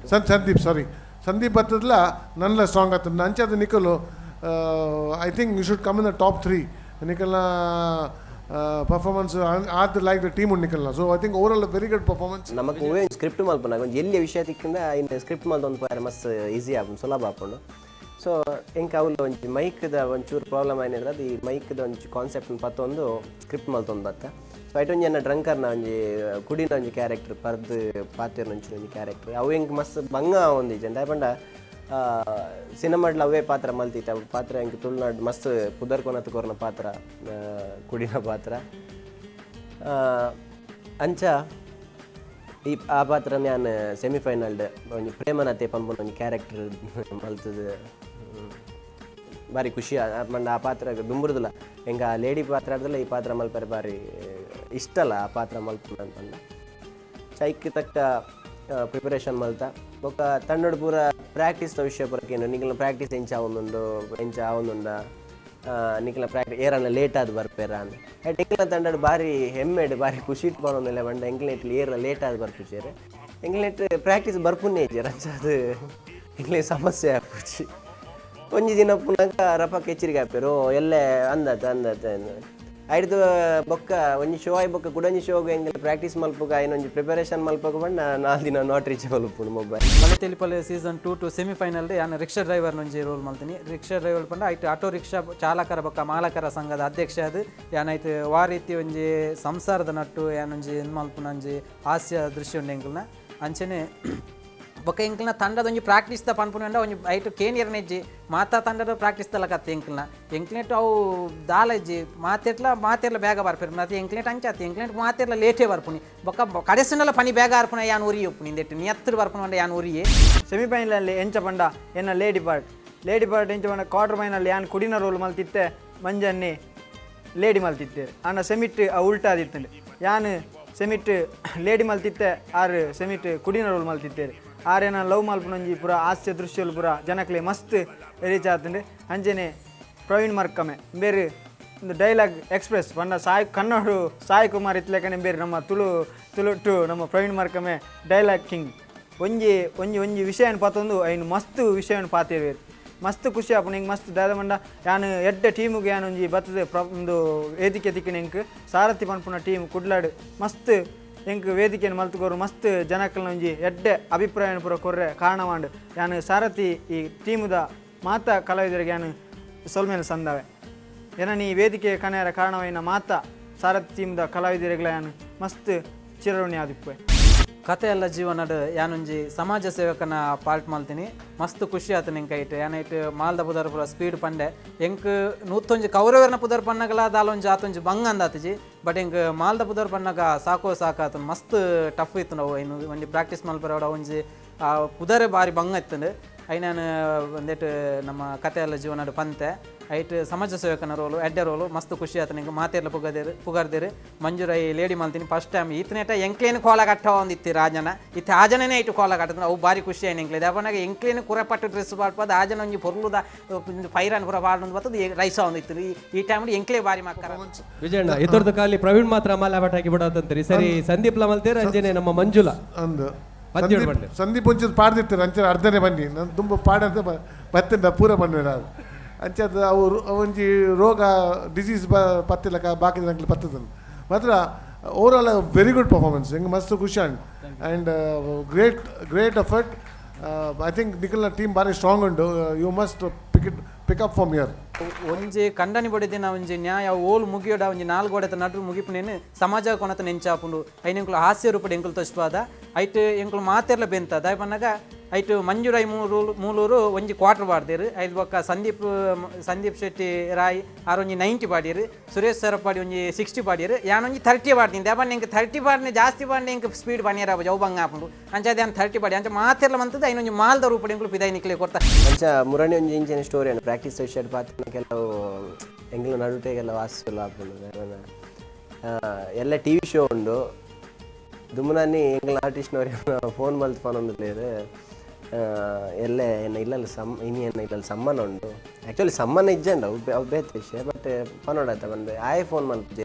ಸಂದೀಪ್, ಸಾರಿ, ಸಂದೀಪ್ ಬತ್ತದಲ್ಲ ನನ್ನ ಸ್ಟ್ರಾಂಗ್ ಆತನ. ಅಂಚೆ ನಿಖಲು, I think you should come in the top three. ನಿಖಲ್ನ performance ಆತ್ ಲೈಕ್ the team ಉಂಡು ನಿಖಲ್ನ. So I think overall very good performance. ನಮಕ್ ಒವ್ವೇ ಸ್ಕ್ರಿಪ್ಟ್ ಮಲ್ಪುನಾಗ ಒಂಜಿ ಎಲ್ಲಿಯ ವಿಷಯ ತಿಕ್ಕಿಂದ ಇನ್ನು ಸ್ಕ್ರಿಪ್ಟ್ ಮಲ್ತೊಂದು ಪೋಯರೆ ಮಸ್ತ್ ಈಸಿ ಆಪುಂಡು, ಸುಲಭ ಆಪುಂಡು. ಸೊ ಎಂಕ್ ಅವ್ಲು ಒಂಜಿ ಮೈಕ್ದ ಒಂಚೂರು ಪ್ರಾಬ್ಲಮ್ ಆಯ್ನಿದ್ರೆ ಅದು ಈ ಮೈಕ್ದ ಒಂಜಿ ಕಾನ್ಸೆಪ್ಟ್ ಪತ್ತೊಂದು ಸ್ಕ್ರಿಪ್ಟ್ ಮಲ್ತೊಂದು ಬತ್ತ. ಸೊ ಐಟ್ ಒಂಜಿ ಎನ್ನ ಡ್ರಂಕರ್ನ ಒಂಜಿ ಕುಡಿನ ಒಂಜಿ ಕ್ಯಾರೆಕ್ಟರ್ ಪರ್ದು ಪಾತೆರ್ನ ಒಂಚೂರು ಒಂಜಿ ಕ್ಯಾರೆಕ್ಟರ್ ಅವು ಎಂಕ್ ಮಸ್ತ್ ಬಂಗ ಆವೊಂದಿಜ್ಜಂಡ್. ದಾಯೆ ಪಂಡ ಸಿನಿಮಾಡ್ಲ ಅವೇ ಪಾತ್ರ ಮಲ್ತಿತ್ತೆ. ಅವು ಪಾತ್ರ ಎಂಕ್ ತುಳುನಾಡ್ ಮಸ್ತ್ ಪುದರ್ ಕೊನತ್ ಕೊರ್ನ ಪಾತ್ರ, ಕುಡಿನ ಪಾತ್ರ. ಅಂಚ ಈ ಆ ಪಾತ್ರ ನಾನು ಸೆಮಿಫೈನಲ್ಡ್ ಒಂಜಿ ಪ್ರೇಮನತೆ ಪನ್ಪುನ ಒಂಜಿ ಕ್ಯಾರೆಕ್ಟರ್ ಮಲ್ತದು ಬಾರಿ ಖುಷಿ ಪಂಡ ಆ ಪಾತ್ರ ದುಂಬುರುದಿಲ್ಲ ಎಂಕ. ಆ ಲೇಡಿ ಪಾತ್ರ ಆಡ್ದಲ್ಲ ಈ ಪಾತ್ರ ಮಲ್ಪರೆ ಬಾರಿ ಇಷ್ಟಲ್ಲ ಆ ಪಾತ್ರ ಮಲ್ಪುನ ಅಂತಂದ ಚೈಕ್ ತಕ್ಕ ಪ್ರಿಪರೇಷನ್ ಮಲ್ತ. ಬೊಕ್ಕ ತಂಡೋಡು ಪೂರ ಪ್ರಾಕ್ಟೀಸ್ನ ವಿಷಯ ಪೂರಕೇನು ನಿಖಲ್ನ ಪ್ರಾಕ್ಟೀಸ್ ಎಂಚ ಆವೊಂದುಂಡು, ಎಂಚ ಆವೊಂದುಂಡ, ನಿಖಲ್ನ ಪ್ರಾಕ್ಟೀಸ್ ಏರನ್ನ ಲೇಟ್ ಆದ್ ಬರ್ಪೇರ ಅಂದ್. ಎಂಕ್ಲ ತಂಡಡ್ ಬಾರಿ ಹೆಮ್ಮೆಡ್ ಬಾರಿ ಖುಷಿ ಇಟ್ಟು ಪಂಡ ಎಂಕ್ಲೆಟ್ ಏರ ಲೇಟ್ ಆದ್ ಬರ್ಪುಜೆರ್, ಎಂಕ್ಲೆಟ್ ಪ್ರಾಕ್ಟೀಸ್ ಬರ್ಪುನೇ ಇಜ್ಜೆರ್. ಅಂಚ ಅದು ಎಂಕ್ಲೆ ಸಮಸ್ಯೆ ಆಪುಜಿ. ಒಂಜಿ ದಿನ ಪುನಗ ರಪಕ್ಕ ಎಚ್ಚರಿಕೆ ಆಪೆರ್, ಎಲ್ಲೆ ಅಂದತ ಅಂದತ ಐಡ್ದು ಬೊಕ್ಕ ಒಂಜಿ ಶೋ ಆಯ್ ಬೊಕ್ಕ ಕುಡೊಂಜಿ ಶೋಗ್ ಎಂಕಲೆ ಪ್ರಾಕ್ಟೀಸ್ ಮಲ್ಪುಗ ಐನೊಂಜಿ ಪ್ರಿಪರೇಷನ್ ಮಲ್ಪುಗ ಪಂಡ 4 ದಿನ not reachable ಉಪ್ಪುಂಡು ಮೊಬೈಲ್. ಬಲೆ ತೆಲಿಪಲ್ಲೆ ಸೀಸನ್ 2 ಟು ಸೆಮಿಫೈನಲ್ ಯಾನ್ ರಿಕ್ಷಾ ಡ್ರೈವರ್ ಒಂಜಿ ರೋಲ್ ಮಲ್ತೀನಿ. ರಿಕ್ಷಾ ಡ್ರೈವರ್ ಪಂಡ ಐಟ್ ಆಟೋ ರಿಕ್ಷಾ ಚಾಲಕರ ಬೊಕ್ಕ ಮಾಲಕರ ಸಂಘದ ಅಧ್ಯಕ್ಷ ಅದು. ಯಾನ್ ಐಟ್ ವಾ ರೀತಿ ಒಂಜಿ ಸಂಸಾರದ ನಟ್ಟು ಯಾನ್ ಒಂಜಿ ಇದು ಮಲ್ಪುನ ಒಂಜಿ ಹಾಸ್ಯ ದೃಶ್ಯ ಉಂಡು ಎಂಕಲ್ನ. ಅಂಚನೆ ಬೊಕ್ಕ ಎಂಕಲ್ನ ತಂಡದ ಒಂಜಿ ಪ್ರಾಕ್ಟೀಸ್ ದ ಪನ್ಪುನ ಒಂಜಿ ಐಟ್ ಕೇನಿಯರ್ ನೆಜ್ಜಿ ಮಾತಾ ತಂಡದ ಪ್ರಾಕ್ಟೀಸ್ ತಲಕತ್ತೆ ಎಂಕಲ್ನ. ಎಂಕ್ಲೆಟ್ ಅವು ದಾಲ ಇಜ್ಜಿ ಮಾತೆಟ್ಲ ಮಾತೆರ್ಲ ಬೇಗ ಬರ್ಪೆರ್ ಮತ್ತೆ ಎಂಕ್ಲೆಟ್ ಅಂಚಾತಿ ಎಂಕ್ಲೆಟ್ ಮಾತೆರ್ಲ ಲೇಟೇ ಬರ್ಪುನಿ ಬೊಕ್ಕ ಕಡೆಸಿನಲ್ಲ ಪನಿ ಬೇಗ ಅರ್ಪುನ ಯಾನ್ ಉರಿ ಉಪ್ಪುನಿ ಇಂದೆಟ್ಟು ನಿಯತ್ತಿರ್ ಬರ್ಪುನ ಯಾನ್ ಉರಿಯೇ. ಸೆಮಿಫೈನಲಲ್ಲಿ ಎಂಚ ಪಂಡ ಎನ್ನ ಲೇಡಿ ಪಾರ್ಟ್, ಲೇಡಿ ಪಾರ್ಟ್ ಎಂಚ ಪಂಡ ಕ್ವಾರ್ಟರ್ ಫೈನಲ್ ಯಾನ್ ಕುಡಿನ ರೋಲ್ ಮಲ್ತಿತ್ತೆ, ಮಂಜನ್ನೆ ಲೇಡಿ ಮಲ್ತಿತ್ತೆ. ಆಂಡ ಸೆಮಿಟ್ ಆ ಉಲ್ಟಾದಿತ್ತಂಡೆ, ಯಾನ್ ಸೆಮಿಟ್ ಲೇಡಿ ಮಲ್ತಿತ್ತೆ, ಆರು ಸೆಮಿಟ್ ಕುಡಿನ ರೋಲ್ ಮಲ್ತಿತ್ತೇರು. ಆರೇನ ಲವ್ ಮಲ್ಪುನೊಂಜಿ ಪೂರ ಹಾಸ್ಯ ದೃಶ್ಯಲು ಪೂರ ಜನಕ್ಲೆ ಮಸ್ತ್ ರೀಚ್ ಆತಂಡೆ. ಅಂಚನೆ ಪ್ರವೀಣ್ ಮರ್ಕಮೆ ಬೇರೆ ಒಂದು ಡೈಲಾಗ್ ಎಕ್ಸ್ಪ್ರೆಸ್ ಪಂಡ ಸಾಯಿ ಕನ್ನಡ ಸಾಯಿ ಕುಮಾರ್ ಇತ್ಲೆಕನೆ ಬೇರೆ ನಮ್ಮ ತುಳು ತುಳು ಟು ನಮ್ಮ ಪ್ರವೀಣ್ ಮರ್ಕಮೆ ಡೈಲಾಗ್ ಕಿಂಗ್. ಒಂಜಿ ಒಂಜಿ ಒಂಜಿ ವಿಷಯನ ಪತ್ತೊಂದು ಐನು ಮಸ್ತ್ ವಿಷಯನ ಪಾತಿರ್ವೇರು ಮಸ್ತ್ ಖುಷಿ ಆಪುಂಡು ಎಂಕ್ ಮಸ್ತ್ ದಾದ ಪಂಡ ಯಾನ್ ಎಡ್ಡೆ ಟೀಮುಗೆ ಯಾನ್ ಒಂಜಿ ಬತ್ತದೆ ಒಂದು ವೇದಿಕೆ ತಿಕ್ಕಿನ ಎಂಕ್ ಸಾರಥಿ ಪನ್ಪುನ ಟೀಮ್ ಕುಡ್ಲಾಡು ಮಸ್ತ್ ಎಂಕ್ ವೇದಿಕೆಯನ್ನು ಮಲ್ತುಕೋರು ಮಸ್ತ್ ಜನಕ್ಕಲ್ನ ಒಂಜಿ ಎಡ್ಡೆ ಅಭಿಪ್ರಾಯನ ಪೂರ ಕೊರ್ರೆ ಕಾರಣವಾಂಡ್. ಯಾನ್ ಸಾರಥಿ ಈ ಟೀಮುದ ಮಾತಾ ಕಲಾವಿದರಿಗೆ ಯಾನ್ ಸೊಲ್ಮೆಲ್ ಸಂದಾವೆ. ಏನ ನೀ ವೇದಿಕೆ ಕನೆಯರ ಕಾರಣವೈನ ಮಾತಾ ಸಾರಥಿ ಟೀಮ್ದ ಕಲಾವಿದರಿಗಳ ಯಾನ್ ಮಸ್ತ್ ಚಿರಋಣಿ ಆದಿಪ್ಪೆ. ಕತೆ ಎಲ್ಲ ಜೀವನಡ್ ಯಾನೊಂಜಿ ಸಮಾಜ ಸೇವಕನ ಪಾರ್ಟ್ ಮಲ್ತೀನಿ. ಮಸ್ತ್ ಖುಷಿ ಆತು ನಿಂಕ ಐಟ್ ಯಾನೈಟ್ ಮಾಲ್ದ ಪುದರ್ ಪೂರ ಸ್ಪೀಡ್ ಪಂಡೆ ಎಂಕ್ ನೂತೊಂಜಿ ಕೌರವರ್ನ ಪುದರ್ ಪನ್ನಗಲ ದಾಲೊಂಜಿ ಆತೊಂಜಿ ಬಂಗ ಅಂದಾತಿಜಿ. ಬಟ್ ಎಂಕ್ ಮಾಲ್ದ ಪುದರ್ ಪನ್ನಗ ಸಾಕೋ ಸಾಕಾತು ಮಸ್ತ್ ಟಫ್ ಇತ್ತು. ನಾವು ಇನ್ನು ಒಂಜಿ ಪ್ರಾಕ್ಟೀಸ್ ಮಲ್ಪರ ಒಂಜಿ ಪುದರೇ ಬಾರಿ ಬಂಗ ಇತ್ತಂಡು. ಐನಾನು ಒಂದೇಟ್ ನಮ್ಮ ಕತೆ ಎಲ್ಲ ಜೀವನಡ್ ಪಂತೆ ಐಟ್ ಸಮಾಜ ಸೇವಕನ ರೋಲು ಎಡ್ಡೆ ರೋಲು ಮಸ್ತ್ ಖುಷಿ ಆತು ನಿಂಗೆ ಮಾತೆರ್ಲ ಪುಗದೇರು ಪುಗರ್ದೇರು. ಮಂಜುರೈ ಲೇಡಿ ಮಲ್ತೀನಿ ಫಸ್ಟ್ ಟೈಮ್ ಈತನೇಟ ಎಂಕ್ಲೇನು ಕೋಲ ಕಟ್ಟ ಒಂದಿತ್ತು ರಾಜನ ಇತ್ತ ಆಜನೇ ಇಟ್ಟು ಕೋಲ ಕಟ್ಟದ ಅವು ಭಾರಿ ಖುಷಿ ಆಯ್ತು ಎಂಕ್ಲೆ. ದಪ್ಪನಾಗ ಎಂಕ್ಲೇನು ಕುರಪಟ್ಟು ಡ್ರೆಸ್ ಪಾಡ್ಪದ ಆಜನ ಒಂಜಿ ಪೊರ್ಲುದ ಫೈರನ್ ಪುರ ಪಾಡೊಂದು ಬರ್ತದೆ ರೈಸ ಒಂದಿತ್ತು ಈ ಟೈಮ್ ಎಂಕ್ಲೇ ಬಾರಿ ಮಕ್ಕಳ. ವಿಜಯಣ್ಣ ಇತರದ್ದು ಖಾಲಿ ಪ್ರವೀಣ್ ಮಾತ್ರ ಮಾಲೆ ಬಟ್ ಹಾಕಿ ಬಿಡೋದಂತೀರಿ ಸರಿ. ಸಂದೀಪ್ ಮಲ್ತೇರು ಅಂಜನೆ ನಮ್ಮ ಮಂಜುಳಾ ಅಂದು ಸಂದೀಪ್ ಒಂಚೂರು ಪಾಡ್ದಿತ್ತಾರೆ ಅಂಚೆ ಅರ್ಧನೇ ಬನ್ನಿ ನಾನು ತುಂಬ ಪಾಡಂತ ಬತ್ತಿಂದ ಪೂರ ಬಂದ್ವಿ ಅದು ಅಂಚೆ ಅವು ಒಂಜಿ ರೋಗ ಡಿಸೀಸ್ ಪತ್ತಿಲಕ ಬಾಕಿ ನಂಗೆ ಪತ್ತದ ಮಾತ್ರ. Over all very good performance ಹೆಂಗೆ ಮಸ್ತ್ ಖುಷಿ and great great effort. I think ನಿಖಲ್ನ team ಭಾರಿ ಸ್ಟ್ರಾಂಗ್ ಉಂಡು. You must pick up from here. ಒಂಜಿ ಕಂಡನಿ ಬಡಿದಿನ ಒಂಜಿ ನ್ಯಾಯ ಓಲು ಮುಗಿಯೋಡ ಒಂಜಿ ನಾಲ್ಕು ಗೋಡೆತ ನಡು ಮುಗಿಪುನೇನು ಸಮಾಜ ಕೊನತ ನೆಂಚಾಪುಂಡು ಐನ ಹಾಸ್ಯ ರೂಪಡ್ ಎಂಕುಲು ತೋಚ್ಪಾದ ಐಟ್ ಎಂಕುಲು ಮಾತೆರ್ಲ ಬೆಂತ ದಾಯ ಪನ್ನಗ ಐಟ್ ಮಂಜುರೈ ಮೂಲೂರು ಒಂಜಿ ಕ್ವಾರ್ಟರ್ ಪಾಡ್ದೇರು. ಐದು ಬೊಕ್ಕ ಸಂದೀಪ್ ಸಂದೀಪ್ ಶೆಟ್ಟಿ ರಾಯ್ ಆರ್ ಒಂಜಿ 90 ಪಾಡಿಯರು. ಸುರೇಶ್ ಸರಪಾಡಿ ಒಂಜಿ 60 ಪಾಡಿಯರು. ಯಾನ್ ಒಂಜಿ 30 ಪಾಡ್ತೀನಿ ದಾಯಪಂಡ ಎಂಕ್ 30 ಪಾಡ್ನೆ ಜಾಸ್ತಿ ಪಾಡ್ನೆ ಎಂಕ್ ಸ್ಪೀಡ್ ಪನಿಯರ ಜೌ ಬಂಗ ಆಪುಂಡು ಅಂಚ ಅದೇ 30 ಪಾಡಿ ಅಂಚ ಮಾತೆರ್ಲ ಮಂತದ ಐನೊಂಜಿ ಮಾಲ್ದ ರೂಪಡ್ ಎಂಕುಲು ಪಿದಾಯಿ ನಿಕ್ಲೆ ಕೊರ್ತ. ಅಂಚ ಮುರಣಿ ಒಂಜಿ ಇಂಚಿನ ಸ್ಟೋರಿ ಅನ್ನು ಪ್ರಾಕ್ಟೀಸ್ ವಿಷಯ ಪಾತ್ರ ಕೆಲವು ಎಂಗ್ಲ ನಡುಟೆ ಕೆಲವು ಆಸುಲ ಆಪುಂಡು ಎಲ್ಲ ಟಿ ವಿ ಶೋ ಉಂಡು ದುಮ್ಮನಾನಿ ಎಂಗ್ಲ ಆರ್ಟಿಸ್ಟ್ನವ್ರು ಫೋನ್ ಮಲ್ತ್ ಫೋನ್ ಒಂದು ಎಲ್ಲೆ ಎನ್ನ ಇಲ್ಲಲ್ಲಿ ಸಮ್ ಇನಿ ಎನ್ನ ಇಲ್ಲಲ್ಲಿ ಸಮ್ಮನ ಉಂಡು. ಆ್ಯಕ್ಚುಲಿ ಸಮ್ಮನ ಇಜ್ಜಂಡ ಅವು ಬೇತೆ ವಿಷಯ ಬಟ್ ಪನೋಡಾತ ಬಂದು ಆಯೆ ಫೋನ್ ಮಲ್ಪುಜಿ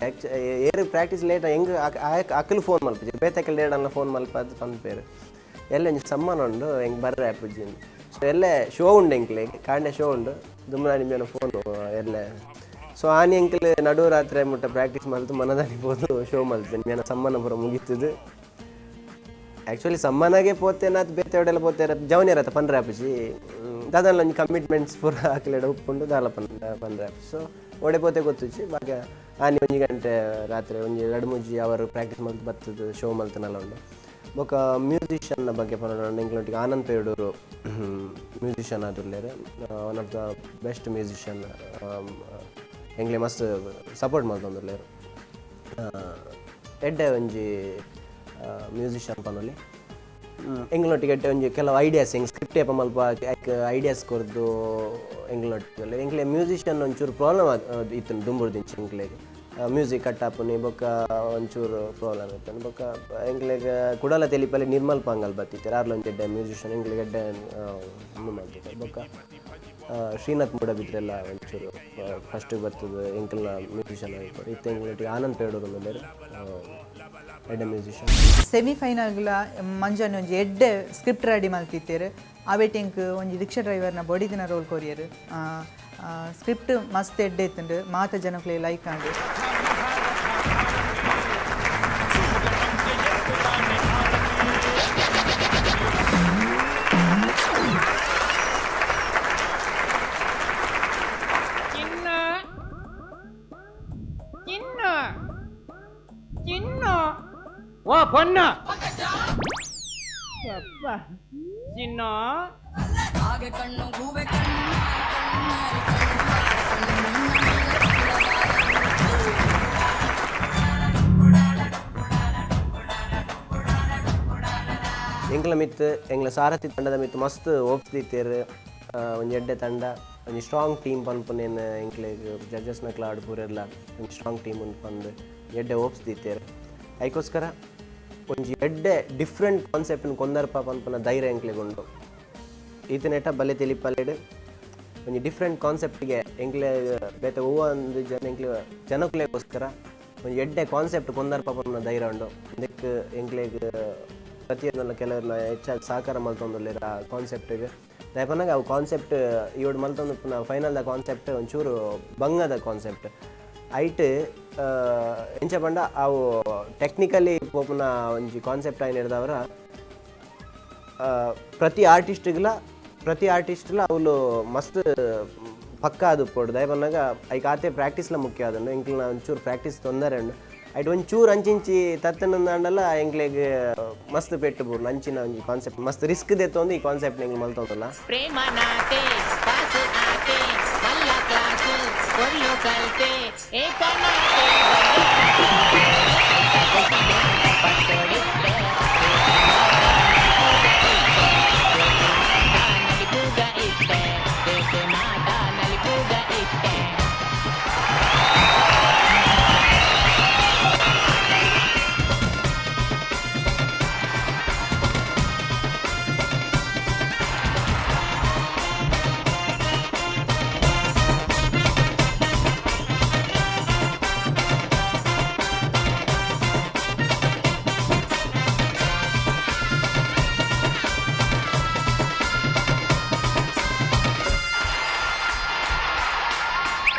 ಏರು ಪ್ರಾಕ್ಟೀಸ್ ಲೇಟ್ ಹೆಂಗೆ ಆಯ್ ಅಕ್ಕಲು ಫೋನ್ ಮಲ್ಪುಜಿ ಬೇತೆ ಲೇಡನ್ನ ಫೋನ್ ಮಲ್ಪದು ಪನ್ಪೇರು ಎಲ್ಲ ಒಂಜಿ ಸಮ್ಮನ ಉಂಡು ಹೆಂಗೆ ಬರ್ರೆ ಆಪುಜಿ. ಸೊ ಎಲ್ಲೆ ಶೋ ಉಂಡು ಎಂಕ್ಲೆ ಕಾಂಡೆ ಶೋ ಉಂಡು ದುಮ್ಮನಾನಿ ಮೇನ ಫೋನು ಎಲ್ಲೆ. ಸೊ ಆನಿ ಎಂಕ್ಲೆ ನಡು ರಾತ್ರಿ ಮುಟ್ಟ ಪ್ರಾಕ್ಟೀಸ್ ಮಲ್ತು ಮನದಾನಿ ಪೋದು ಶೋ ಮಲ್ತೇನೆ ಮೇನ ಸಮ್ಮನ ಪೂರ ಮುಗೀತದು. ಆ್ಯಕ್ಚುಲಿ ಸಮ್ಮನಾಗೆ ಪೋತೆ ನಾತ್ ಬೇತೆ ಒಡೆಲ್ಲ ಪೋತೆ ಜವನಿಯರತ್ತ ಪನ್ರೆ ಆಪುಜಿ ದಾದಲ್ಲ ಒಂಜಿ ಕಮಿಟ್ಮೆಂಟ್ಸ್ ಪೂರ ಆಕಲೆಡ ಉಪ್ಪುಂಡು ದಾಲ ಪನ್ರೆ ಆಪುಜಿ. ಸೊ ಒಡೆ ಪೋತೆ ಗೊತ್ತುಜಿ ಬಾಕ ಆನಿ ಒಂಜಿ ಗಂಟೆ ರಾತ್ರಿ ಒಂಜಿ ಎರಡು ಮೂಜಿ ಅವರ್ ಪ್ರಾಕ್ಟೀಸ್ ಮಲ್ತು ಬತ್ತದು ಶೋ ಮಲ್ತನಲ್ಲ ಉಂಡು. ಬೊಕ್ಕ ಮ್ಯೂಸಿಷಿಯನ್ನ ಬಗ್ಗೆ ಪನೊಡು ಎಂಕ್ಲೊಟ್ಟಿಗೆ ಆನಂದ್ ಪೇಡೂರು ಮ್ಯೂಸಿಷಿಯನ್ ಆದುಲ್ಲೆರ್ one of the best musician ಎಂಕ್ಲೆ ಮಸ್ತ್ ಸಪೋರ್ಟ್ ಮಲ್ತೊಂದುಲ್ಲೆರ್ ಎಡ್ಡೆ ಒಂಜಿ ಮ್ಯೂಸಿಷಿಯನ್ ಪನೊಲಿ. ಎಂಕ್ಲೊಟ್ಟಿಗೆ ಎಡ್ಡೆ ಒಂಜಿ ಕೆಲವು ಐಡಿಯಾಸ್ ಎಂಕ್ ಸ್ಕ್ರಿಪ್ಟ್ ಏಪ ಮಲ್ಪ ಐಕ್ ಐಡಿಯಾಸ್ ಕೊರ್ದು ಎಂಕ್ಲೊಟ್ಟಿಗೆ ಎಂಕ್ಲೆ ಮ್ಯೂಸಿಷಿಯನ್ ಒಂಚೂರು ಪ್ರಾಬ್ಲಮ್ ಇತ್ತು ದುಂಬುರ್ದಿಂಚಿ ಎಂಕ್ಲೆಗ್ ಮ್ಯೂಸಿಕ್ ಕಟ್ ಆಪುನಿ ಬೊಕ್ಕ ಒಂಚೂರು ಪ್ರಾಬ್ಲಮ್ ಇತ್ತು ಬೊಕ್ಕ ಎಂಕ್ಲೆಗ್ ಕುಡಲ ತೆಲಿಪಲ್ಲಿ ನಿರ್ಮಲ್ ಪಾಂಗಲ್ ಬತ್ತಿತ್ತೆರ್ ಆರ್ಲ ಒಂಜಿ ಎಡ್ಡೆ ಮ್ಯೂಸಿಷಿಯನ್ ಎಂಕ್ಲೆಗ್ ಎಡ್ಡೆ ಉಂದು ಮಲ್ತಿತ್ತೆರ್. ಬೊಕ್ಕ ಶ್ರೀನಾಥ್ ಮೂಡಬಿದ್ರೆಲ್ಲ ಒಂಚೂರು ಫಸ್ಟ್ ಬರ್ತದೆ ಎಂಕಲ್ನ ಮ್ಯೂಸಿಷಿಯನ್ ಆಗಿತ್ತು ಇತ್ತೆ ಎಂಕ್ಲೊಟ್ಟಿಗೆ ಆನಂದ್ ಪೇಡೂರು ಉಲ್ಲೆರ್ ಎಡ್ಡೆ ಮ್ಯೂಸಿಷಿಯನ್. ಸೆಮಿಫೈನಲ್ಗ್ಲ ಮಂಜನ್ ಒಂಜಿ ಎಡ್ಡೆ ಸ್ಕ್ರಿಪ್ಟ್ ರೆಡಿ ಮಲ್ತಿತ್ತೇರು. ಅವೇಟಿಂಕ್ ಒಂಜಿ ರಿಕ್ಷಾ ಡ್ರೈವರ್ನ ಬೊಡಿದಿನ ರೋಲ್ ಕೊರಿಯರ್. ಸ್ಕ್ರಿಪ್ಟ್ ಮಸ್ತ್ ಎಡ್ಡೆ ಇತ್ತುಂಡು, ಮಾತ ಜನಕ್ಲೆ ಲೈಕ್ ಆಂಡ್. ಓ ಪೊನ್ನ ಚಿನ್ನೋ. ಎಂಕ್ಲ ಮಿತ್ತು ಎಂಕ್ಲ ಸಾರಥಿ ತಂಡದ ಮಿತ್ತು ಮಸ್ತ್ ಹೋಪ್ಸ್ ದೀತೇರು. ಒಂಜಿ ಎಡ್ಡೆ ತಂಡ, ಒಂಜಿ ಸ್ಟ್ರಾಂಗ್ ಟೀಮ್ ಪನ್ಪುನೇನು ಎಂಕ್ಲೆಗ್ ಜಡ್ಜಸ್ನ ಕ್ಲಾಡ್ ಪೂರೆರ್ಲ ಒಂಜಿ ಸ್ಟ್ರಾಂಗ್ ಟೀಮ್ ಉಂಡು ಪಂದ್ ಎಡ್ಡೆ ಹೋಪ್ಸ್ ದೀತೇರು. ಐಕೋಸ್ಕರ ಒಂಜಿ ಎಡ್ಡೆ ಡಿಫ್ರೆಂಟ್ ಕಾನ್ಸೆಪ್ಟ್ನ ಕೊಂದರ್ಪ ಪನ್ಪುನ ಧೈರ್ಯ ಎಂಕ್ಲೆಗ್ ಉಂಡು. ಈತನೇಟ ಬಲೆ ತೆಲಿಪಲೆಡ್ ಒಂಜಿ ಡಿಫ್ರೆಂಟ್ ಕಾನ್ಸೆಪ್ಟ್ಗೆ ಎಂಕ್ಲೆ ಬೇತೆ ಒವ್ವ ಒಂದು ಜನ ಎಂಕ್ಲೆ ಜನಕ್ಲೆಗೋಸ್ಕರ ಒಂಜಿ ಎಡ್ಡೆ ಕಾನ್ಸೆಪ್ಟ್ ಕೊಂದರ್ಪ ಪನ್ಪುನ ಧೈರ್ಯ ಉಂಡು. ಇದಕ್ಕೆ ಎಂಕ್ಲೆಗ್ ಪ್ರತಿಯೊಂದಲ್ಲ ಕೆಲವ್ರನ್ನ ಹೆಚ್ಚಾಗಿ ಸಹಕಾರ ಮಲ್ತೊಂದುಲ್ಲೆರ್ ಆ ಕಾನ್ಸೆಪ್ಟಿಗೆ. ದಾಯೆ ಅವು ಕಾನ್ಸೆಪ್ಟ್ ಇವಡು ಮಲ್ತೊಂದು ಫೈನಲ್ the concept ಒಂಚೂರು ಬಂಗದ ಕಾನ್ಸೆಪ್ಟ್ ಐಟ್. ಎಂಚ ಪಂಡ ಅವು ಟೆಕ್ನಿಕಲಿ ಪೋಪುನ ಒಂಜಿ ಕಾನ್ಸೆಪ್ಟ್ ಆಯಿನ ಪ್ರತಿ ಆರ್ಟಿಸ್ಟ್ಗ್ಲ ಪ್ರತಿ ಆರ್ಟಿಸ್ಟ್ಲ ಅವ್ಲು ಮಸ್ತ್ ಪಕ್ಕ ಅದು ಪೋಡು. ದಯ ಪನ್ನಗ ಐಕ್ ಆತೆ ಪ್ರಾಕ್ಟೀಸ್ಲ ಮುಖ್ಯ ಆದುಂಡು. ಎಂಕ್ಲೆನ ಒಂಚೂರು ಪ್ರಾಕ್ಟೀಸ್ ತೊಂದರೆ ಉಂಡು. ಐಟ್ ಒಂಚೂರು ಅಂಚಿಂಚಿ ತತ್ತನಂದಾಂಡಲ ಎಂಕ್ಲೆಗ್ ಮಸ್ತ್ ಪೆಟ್ಟು ಬೂರ್ನು. ಅಂಚಿನ ಒಂಜಿ ಕಾನ್ಸೆಪ್ಟ್ ಮಸ್ತ್ ರಿಸ್ಕ್ ದೆತ್ತೊಂದು ಈ ಕಾನ್ಸೆಪ್ಟ್ ಎಂಕ್ಲು ಮಲ್ತೊಂದುಲ್ಲ. ಪ್ರೇಮನಾತೆ ಪಾಸ್ ಆತೆ ಮಲ್ಲ ಕ್ಲಾಸ್ ಕೊಲ್ಲು ಕಲ್ತೆ ಏಕನಾತೆ ನಲಿಪುಗ ಇತ್ತೆ ದೇಶ ಮಾತ ನಲಿಪುಗ ಇತ್ತೆ.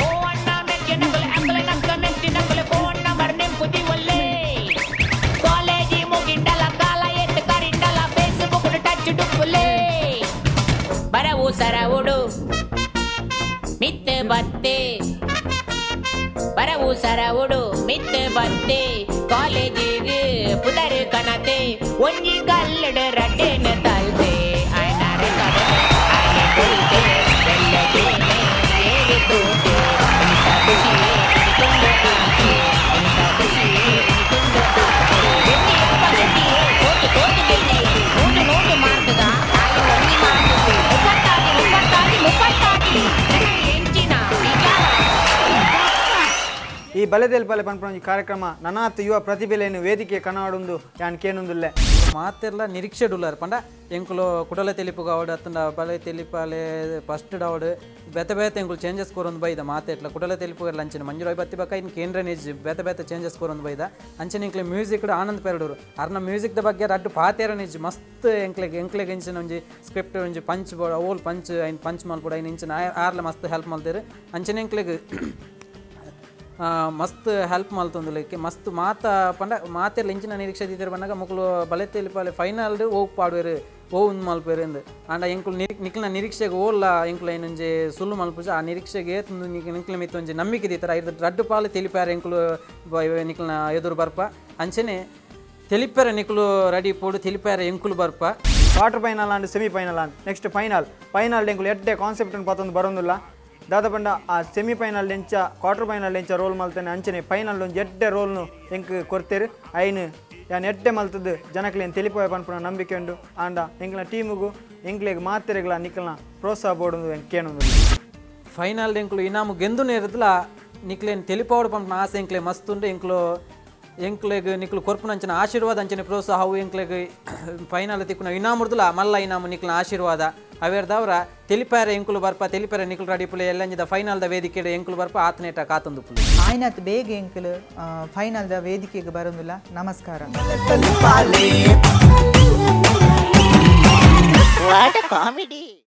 ಓ ಅಣ್ಣ ಮೆಚ್ಚಿನಕುಲೆ ಅಂಕಲೆ ನಕ್ಕ ಮೆಚ್ಚಿನಕುಲೆ ಫೋನ್ ನಂಬರ್ ನೆಂಪುದಿ ಒಲ್ಲೆ. ಕಾಲೇಜಿ ಮುಗಿಂಡಲ ಕಾಲ ಎತ್ತು ಕರಿಂಡಲ ಫೇಸ್ಬುಕ್ ಟಚ್ ಡುಪ್ಪುಲೆ. ಬರವು ಸರವುಡು ಮಿತ್ ಬತ್ತೆ, ಬರವು ಸರವುಡು ಮಿತ್ ಬತ್ತೆ. ಕಾಲೇಜಿಗೆ ಪುದರ್ ಕಣತೆ ಒಂಜಿ ಕಲ್ಲಡ ರಡ್ಡೇನ ತಲ್ತೆ. ಆಯ್ನ ರೆಕಾರ್ಡ್ ಆಯ್ನೆ ಕೊಲ್ತೆ ಬೆಲ್ಲದೇನೆ ಏರಿ ತೂತೆ. ಇಂಥ ಖುಷಿಯೇ ತುಂಡು ಆತೆ, ಇಂಥ ಖುಷಿಯೇ ತುಂಡು ಆತೆ. ಗೆದ್ದಿಯಪ್ಪ ಗೆದ್ದಿಯೇ, ಸೋತು ಸೋತು ಗೆದ್ದಿಯೇ. ನೂರು ನೂರು ಮಾರ್ಕ್ಗ ತಾಯಿ ಒಂಜಿ ಮಾರ್ಕ್. ಮುಪ್ಪತ್ತಾಜಿ ಮುಪ್ಪತ್ತಾಜಿ ಮುಪ್ಪತ್ತಾಜಿ ಎಂಚಿನ ವಿಚಾರ. ಈ ಬಲೆದೆಲ್ಪಲೆ ಪನ್ಪುನ ಒಂಜಿ ಕಾರ್ಯಕ್ರಮ ನನಾತ್ ಯುವ ಪ್ರತಿಭೆಲೇನು ವೇದಿಕೆ ಕನಾಡುಂದು ಯಾನ್ ಕೇನುಂದುಲ್ಲೆ. ಮಾತೆರ್ಲ ನಿರೀಕ್ಷೆ ಡುಲ್ಲರ್ ಪಂಡ ಎಂಕುಲು ಕುಡಲ ತೆಲಿಪುಗ ಅವಡು ಅತ್ತಂಡ ಬಲೆ ತೆಲಿಪಾಲೆ ಫಸ್ಟ್ ಡಾವಡು ಬೇತೆ ಬೇತೆ ಎಂಕುಲು ಚೇಂಜಸ್ ಕೊರೊಂದು ಬೈದ. ಮಾತೆಟ್ಲ ಕುಡಲ ತೆಲಿಪುಗ ಅಂಚಿನ ಮಂಜುರಾಯ್ ಬತ್ತಿ ಬಕ್ಕ ಇನ್ನು ಕೇಂದ್ರ ನಿಜ್ ಬೇತೆ ಬೇತೆ ಚೇಂಜಸ್ ಕೊರೊಂದು ಬೈದ. ಅಂಚಿನ ಎಂಕ್ಲೆ ಮ್ಯೂಸಿಕ್ ಆನಂದ್ ಪೆರಡೂರು ಅರ್ನ ಮ್ಯೂಸಿಕ್ ದ ಬಗ್ಗೆ ರಡ್ಡು ಪಾತೇರ ನಿಜ್ ಮಸ್ತ್ ಎಂಕ್ಲೆಗ್ ಎಂಕ್ಲೆಗ್ ಇಂಚಿನ ಒಂಜಿ ಸ್ಕ್ರಿಪ್ಟ್ ಒಂಜಿ ಪಂಚ್ ಓಲ್ ಪಂಚ್ ಐನ್ ಪಂಚ್ ಮಲ್ಪುಡು ಐನ್ ಇಂಚಿನ ಆರ್ಲ ಮಸ್ತ್ ಹೆಲ್ಪ್ ಮಲ್ತೇರು. ಅಂಚಿನ ಎಂಕ್ಲೆಗ್ ಮಸ್ತ್ ಹೆಲ್ಪ್ ಮಲ್ತೊಂದುಲ್ಲೆರ್. ಮಸ್ತ್ ಮಾತ ಪಂಡ ಮಾತೆರ್ಲ ಇಂಚಿನ ನಿರೀಕ್ಷೆ ದೀತೆರ್ ಪನ್ನಗ ಮೊಕುಲು ಬಲೆ ತೆಲಿಪಾಲೆ ಫೈನಲ್ ಓ ಪಾಡುವೆರ್ ಓ ಉಂದು ಮಲ್ಪೆರ್ ಇಂದ್. ಆಂಡ ಎಂಕುಲು ನಿಕ್ಲ್ನ ನಿರೀಕ್ಷೆಗ್ ಓಲ್ಲ ಎಂಕುಲು ಐನೊಂಜಿ ಸುಳ್ಳು ಮಲ್ಪುಜ. ಆ ನಿರೀಕ್ಷೆಗ್ ಏತ್ ನಿಕ್ಲ ಮಿತ್ತ್ ಒಂಜಿ ನಂಬಿಕೆ ದೀತೆರ್. ಐರ್ದ್ ರಡ್ಡ್ ಪಾಲ್ ತೆಲಿಪಾರೆ ಎಂಕುಲು ನಿಕ್ಲ್ನ ಎದುರು ಬರ್ಪ. ಅಂಚನೆ ತೆಲಿಪೆರೆ ನಿಕುಲು ರೆಡಿ ಪೋಡು, ತೆಲಿಪೆರೆ ಎಂಕುಲು ಬರ್ಪ. Quarter final and semi final and next final. Final ಎಂಕುಲು ಎಡ್ಡೆ ಕಾನ್ಸೆಪ್ಟ್ ಪತ್ತೊಂದು ಬರೋಂದುಲ್ಲ. ದಾದ ಪಂಡ ಆ ಸೆಮಿ ಫೈನಲ್ ಎಂಚ ಕ್ವಾರ್ಟರ್ ಫೈನಲ್ ಎಂಚ ರೋಲ್ ಮಲ್ತೇನೆ ಅಂಚನೆ ಫೈನಲ್ ಒಂಜಿ ಎಡ್ಡೆ ರೋಲ್ನು ಎಂಕ್ ಕೊರ್ತೇರು. ಐನ್ ಯಾನ್ ಎಡ್ಡೆ ಮಲ್ತದ್ದು ಜನಕ್ಲೇನು ತೆಲಿಪೋಯ ಪನ್ಪುನ ನಂಬಿಕೆ ಉಂಡು. ಆಂಡ ಎಂಕ್ಲ ಟೀಮುಗು ಎಂಕ್ಲೆಗ್ ಮಾತೆರೆಗ್ಲ ನಿಕ್ಲ್ನ ಪ್ರೋತ್ಸಾಹ ಬೋಡುಂದು ಎಂಕ್ ಕೇನುಂದು. ಫೈನಲ್ ಎಂಕುಲು ಇನಾಮು ಗೆಂದು ನೇರದ್ಲ ನಿಕ್ಲೇನ್ ತೆಲಿಪಾವಡು ಪಂಪುನ ಆಸೆ ಎಂಕ್ಲೆ ಮಸ್ತ್ ಉಂಡು. ಎಂಕ್ಲು ಎಂಕ್ಲೆಗ್ ನಿಕ್ಲು ಕೊರ್ಪುನಂಚಿನ ಆಶೀರ್ವಾದ ಅಂಚನೆ ಪ್ರೋತ್ಸಾಹ ಅವು ಎಂಕ್ಲೆಗ್ ಫೈನಲ್ ತಿಕ್ಕುನ ಇನಾಮುರ್ದುಲ ಮಲ್ಲ ಇನಾಮು ನಿಕ್ಲ್ನ ಆಶೀರ್ವಾದ. ಅವೇರ್ದವರ ತೆಲಿಪಾರೆ ಎಂಕುಲು ಬರ್ಪ, ತೆಲಿಪಾರೆ ನಿಕ್ಲು ರಡಿಪುಲೆ ಎಲ್ಲಂಜಿದ ಫೈನಲ್ ದ ವೇದಿಕೆ ಎಂಕುಲು ಬರ್ಪ ಆತನೇಟ ಕಾತೊಂದುಪ್ಪುಲೆ. ಆಯ್ನಾತ್ ಬೇಗ ಎಂಕುಲು ಫೈನಲ್ ದ ವೇದಿಕೆಗೆ ಬರೋದಿಲ್ಲ. ನಮಸ್ಕಾರ. What comedy.